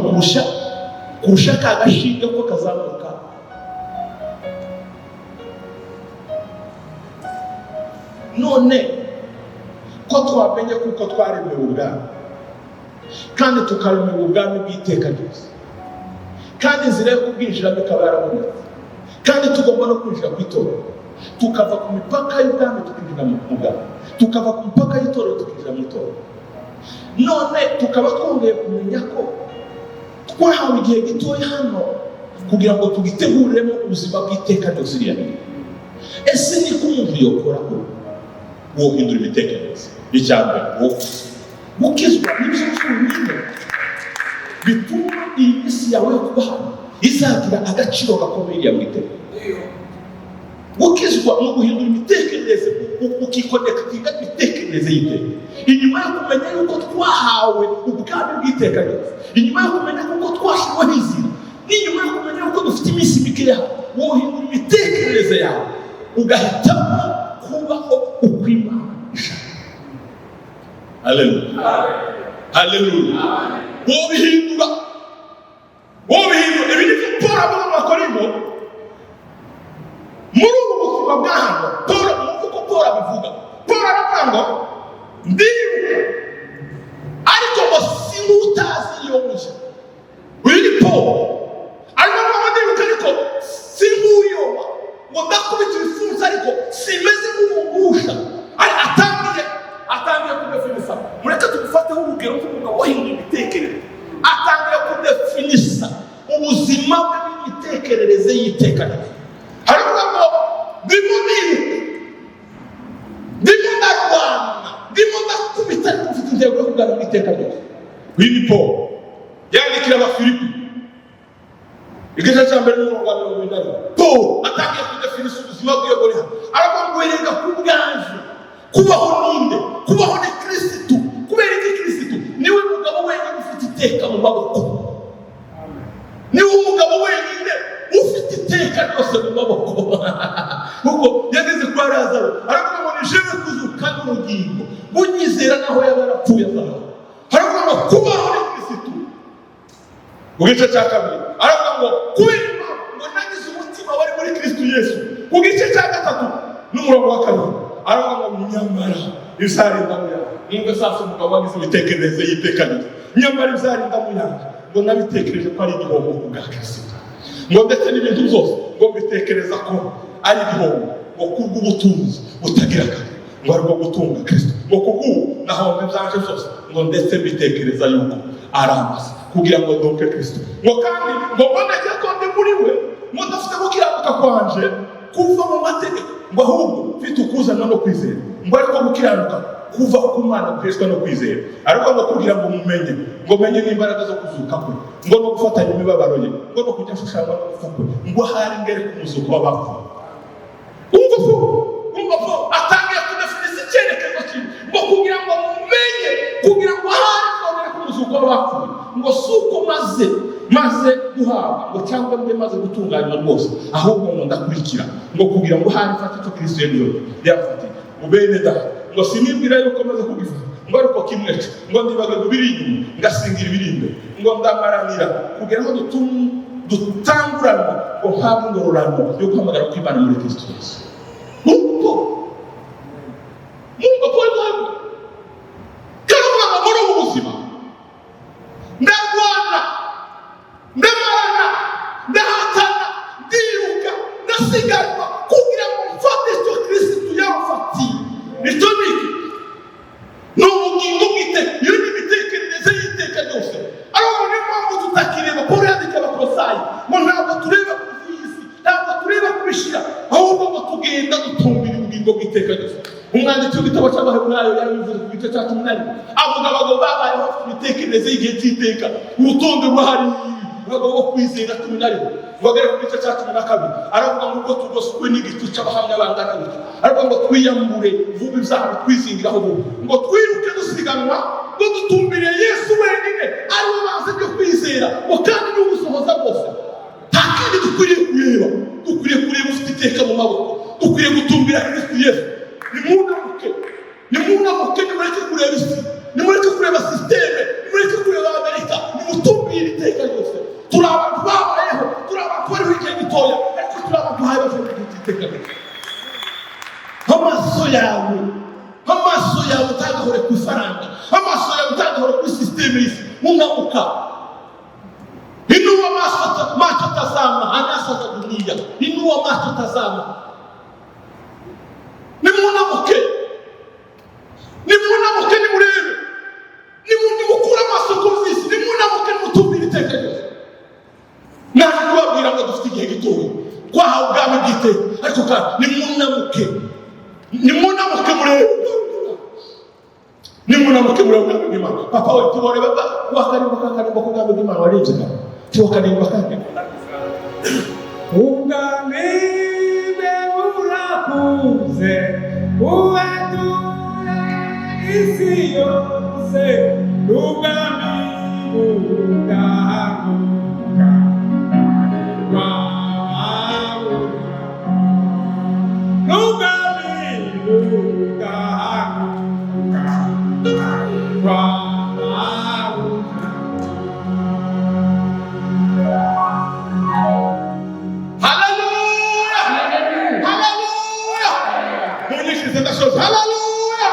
kurusha ka gashinge ko kazamuka. None ko twamenye kuko twaremewe ubwami, kandi tukaremewe ubwami bw'iteka ryose, kandi inzira yo kubwinjiramo ikaba yarabonetse, kandi tugomba no kwinjira ku itorero, tukava ku mipaka y'ubwami tukinjira mu bwami, tukava ku mipaka y'itorero tukinjira mu itorero, none tukaba twongeye kumenya ko twahawe igihe gitoya hano kugira ngo tugiteguriremo ubuzima bw'iteka ryose iriya. Ese niko umuntu yokora ko wohindura imitekerereze? Icya mbere, wo gukizwa nibyo byonyine bituma iyi minsi yawe yo kuba hano izagira agaciro gakomeye iriya mu iteka. Gukizwa ni uguhindura imitekerereze, ukikonekitinga imitekerereze y'iteka. Inyuma yo kumenya yuko twahawe ubwami bw'iteka ryose, inyuma yo kumenya yuko twashyiriweho inzira, n'inyuma yo kumenya yuko dufite iminsi mikeya, wohindura imitekerereze yawe ugahitamo kubaho uko Imana ishaka. Haleluya, haleluya! Wobihindura, wobihindura. Ibi nibyo Paul avuga mu Bakorinto. Muri ubu buzima bwa hano, Paul, mwumve uko Paul abivuga. Paul aravuga ngo ndiruka, ariko ngo si nk'utazi iyo nje. Uyu ni Paul arimo avuga ngo ndiruka ariko si nk'uyoba, ngo ndakubita ibipfunsi ariko simeze nk'umugusha. Atangiye kudefinisa. Mureke tugufateho urugero nk'umugabo wahinduye imitekerereze. Atangiye kudefinisa ubuzima bwe n'imitekerereze y'iteka ryose. Haravuga ngo ndimo niruka, ndimo ndarwana, ndimo ndakubita, ariko mfite intego yo kugana mu iteka ryose. Uyu ni Paul yandikira Abafilipi igice cya 1 n'umurongo wa 41. Paul atangiye kudefinisa ubuzima bwiwe buri hano. Aravuga ngo erega ku bwanje kubaho ninde? Kubaho ni Kirisitu. Kubera iki Kirisitu? Niwe mugabo wenyine ufite iteka mu maboko, niwe umugabo wenyine ufite iteka ryose mu maboko, kuko yageze kwa Lazaro aravuga ngo ni jewe kuzuka n'ubugingo, unyizera naho yaba yarapfuye azabaho. Aravuga ngo kubaho ni Kirisitu. Mu gice cya 2 aravuga ngo kubera impamvu ngo nagize umutima wari muri Kirisitu Yesu. Ku gice cya 3 n'umurongo wa 2 aravuga ngo nyamara ibyari indamu yanjye. Mwumve sasa umugabo wagize imitekerereze y'iteka ryose. Nyamara ibyari indamu yanjye ngo nabitekereje ko ari igihombo ku bwa Kirisitu, ngo ndetse n'ibintu byose ngo mbitekereza ko ari igihombo, ngo kubw'ubutunzi butagira akagero ngo aribwo gutunga Kristo, ngo kubw'ubu nahombe ibyanje byose, ngo ndetse mbitekereza yuko ari amasa kugira ngo ndunke Kristo, ngo kandi ngo mboneke ko ndi muri we, ngo ndafite gukiranuka kwanje kuva mu mategeko, ngo ahubwo mfite ukuzanwa no kwizera, ngo ariko gukiranuka kuva ku Mana guheshwa no kwizera. Ariko ngo kugira ngo mumenye, ngo menye n'imbaraga zo kuzuka kwe, ngo no gufatanya imibabaro ye, ngo no kujya ashushanywa no gupfa kwe, ngo ahari ngere ku muzuko w'abapfuye. Umva ko atangiye kudefinisa icyerekezo cyiwe, ngo kugira ngo mumenye, kugira ngo ahari twongere ku muzuko w'abapfuye, ngo si uko maze guhabwa, ngo cyangwa mbe maze gutunganywa rwose, ahubwo ngo ndakurikira, ngo kugira ngo ahari mfate icyo Kristo yemewe yamfatiye. Ngo bene data, Ngo sinibwira yuko maze kugifata, ngo ariko kimwe cyo ngo ndibagirwa ibiri inyuma, ngasingira ibiri imbere, ngo ndamaranira kugira ngo dutanguranwa, ngo mpabwe ingororano yo guhamagara kw'Imana muri Kristo Yesu. Urumva murumva ko ari karavuga ngo muri ubu buzima ndarwana, ndamarana, ndahatana, ndiruka, ndasiganwa kugira ngo mfate icyo Kristo yamfatiye. Icyo ni iki? Ni ubugingo bw'iteka. Iyo ni imitekerereze y'iteka ryose. Ariko niyo mpamvu tutakireba. Paul yandika Abakolosayi ngo ntabwo tureba ku by'isi, ntabwo tureba kubishira, ahubwo ngo tugenda dutumbira ubugingo bw'iteka ryose. Umwanditsi w'igitabo cy'Abaheburayo yarabivuze ku gice cya 11, avuga abagabo babayeho bafite imitekerereze y'igihe cy'iteka, urutonde rwahari, abagabo bo kwizera 11. Bagere ku gice cya 12, aravuga ngo ubwo tugoswe n'igicu cy'abahamya bangana gutya, aravuga ngo twiyambure vuba ibyaha twizingiraho vuba, ngo twiruke dusiganwa, ngo dutumbire Yesu wenyine ari we banze ryo kwizera, ngo kandi ni ugusohoza rwose. Nta kindi dukwiriye kureba, dukwiriye kureba ufite iteka mu maboko, dukwiriye gutumbira Kristo Yesu. Nimunamuke, nimunamuke, nimureke kureba isi, nimureke kureba système, nimureke kureba Amerika, nimutumbire iteka ryose. Turi abantu babayeho, turi abantu bariho igihe gitoya, ariko turi abantu babayeho igihe cy'iteka ryose. Amaso yawe, amaso yawe utagahore ku ifaranga, amaso yawe utagahore kuri système y'isi. Unamuka, inua macho, macho, tazama anasa za dunia, inua macho, tazama. Nimunamuke, nimunamuke, nimurebe, nimukure amaso ku by'isi, nimunamuke, nimutumbire iteka ryose. Naje kubabwira ngo dufite igihe gitoya, twahawe ubwami bw'iteka, ariko kandi nimunamuke, nimunamuke murebe, nimunamuke murebe ubwami bw'Imana. Papa we, tubone wakarimba kakarimba k'ubwami bw'Imana warebye kare, tuwakarimba kandi. Ubwami bwe burakuze, bubatura isi yose, ubwami budahanuka rwabura, n'ubwami budahanuka rwabura. Haleluya, haleluya! Munyishirize, ndasoza. Haleluya!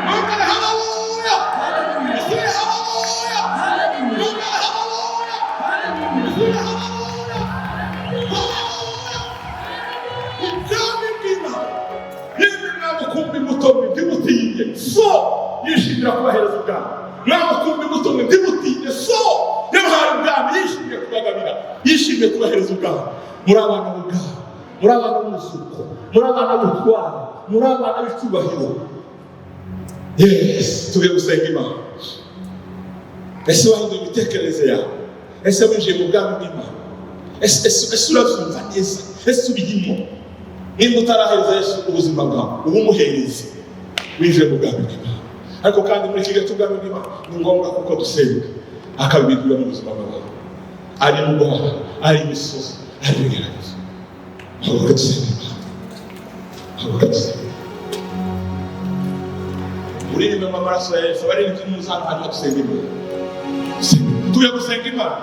Mwongere haleluya! Musubire haleluya! Mwongere haleluya! Musubire haleluya! Haleluya! Ubwami bw'Imana. Yemwe mwamukumbi muto mwe, ntimutinye, so yishimira kubahereza ubwami. Mwamukumbi muto mwe, ntimutinye, so yabahaye ubwami, yishimiye kubagabira, yishimiye kubahereza ubwami. Muri abana b'ubwami, muri abana b'umuzuko, muri abana b'ubutwari, muri abana b'icyubahiro. Yes, tugiye gusenga Imana. Ese wahinduye imitekerereze yawe? Ese winjiye mu bwami bw'Imana? Ese urabyumva neza? Ese ubirimo? Nimba utarahereza Yesu ubuzima bwawe, uba umuhereze, winjiye mu bwami bw'Imana. Ariko kandi muri iki gihe cy'ubwami bw'Imana ni ngombwa kuko dusenga akabibikura mu buzima bwawe, ari indwara, ari imisozi, ari ibigeragezo. Haguruka dusenga Imana, haguruka dusenga. Uririmbe mu amaraso ya Yesu. Abaririmbyi muzana, hanyuma dusenga Imana. Dusenga Imana. Tugiye gusenga Imana,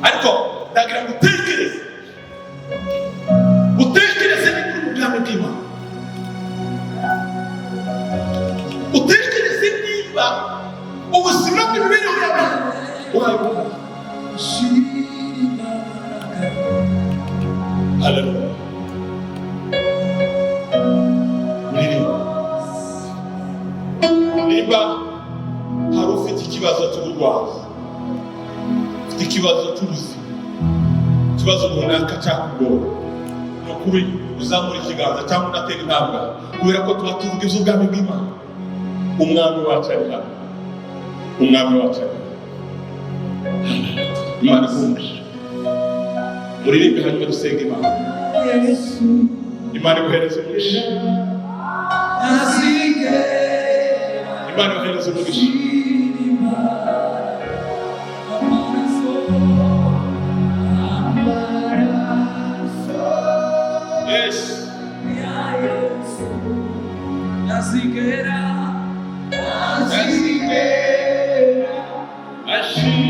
ariko ndagira ngo utekereze, utekereze niba uri mu bwami bw'Imana, utekereze niba ubuzima bw'imibereho yawe wayibona. Haleluya! Uririmba. Niba hari ufite ikibazo cy'uburwayi, ufite ikibazo cy'ubuzima, ikibazo runaka cyakugora, ni ukuri uzamura ikiganza cyangwa unatera intambwe, kubera ko tuba tuvuga iby'ubwami bw'Imana. Umwami wacu ari hano, Umwami wacu ari hano. Imana iguhe. Muririmbe, hanyuma dusenga Imana. Imana iguhereze umugisha, Imana iguhereze umugisha. Yes. Ashimwe.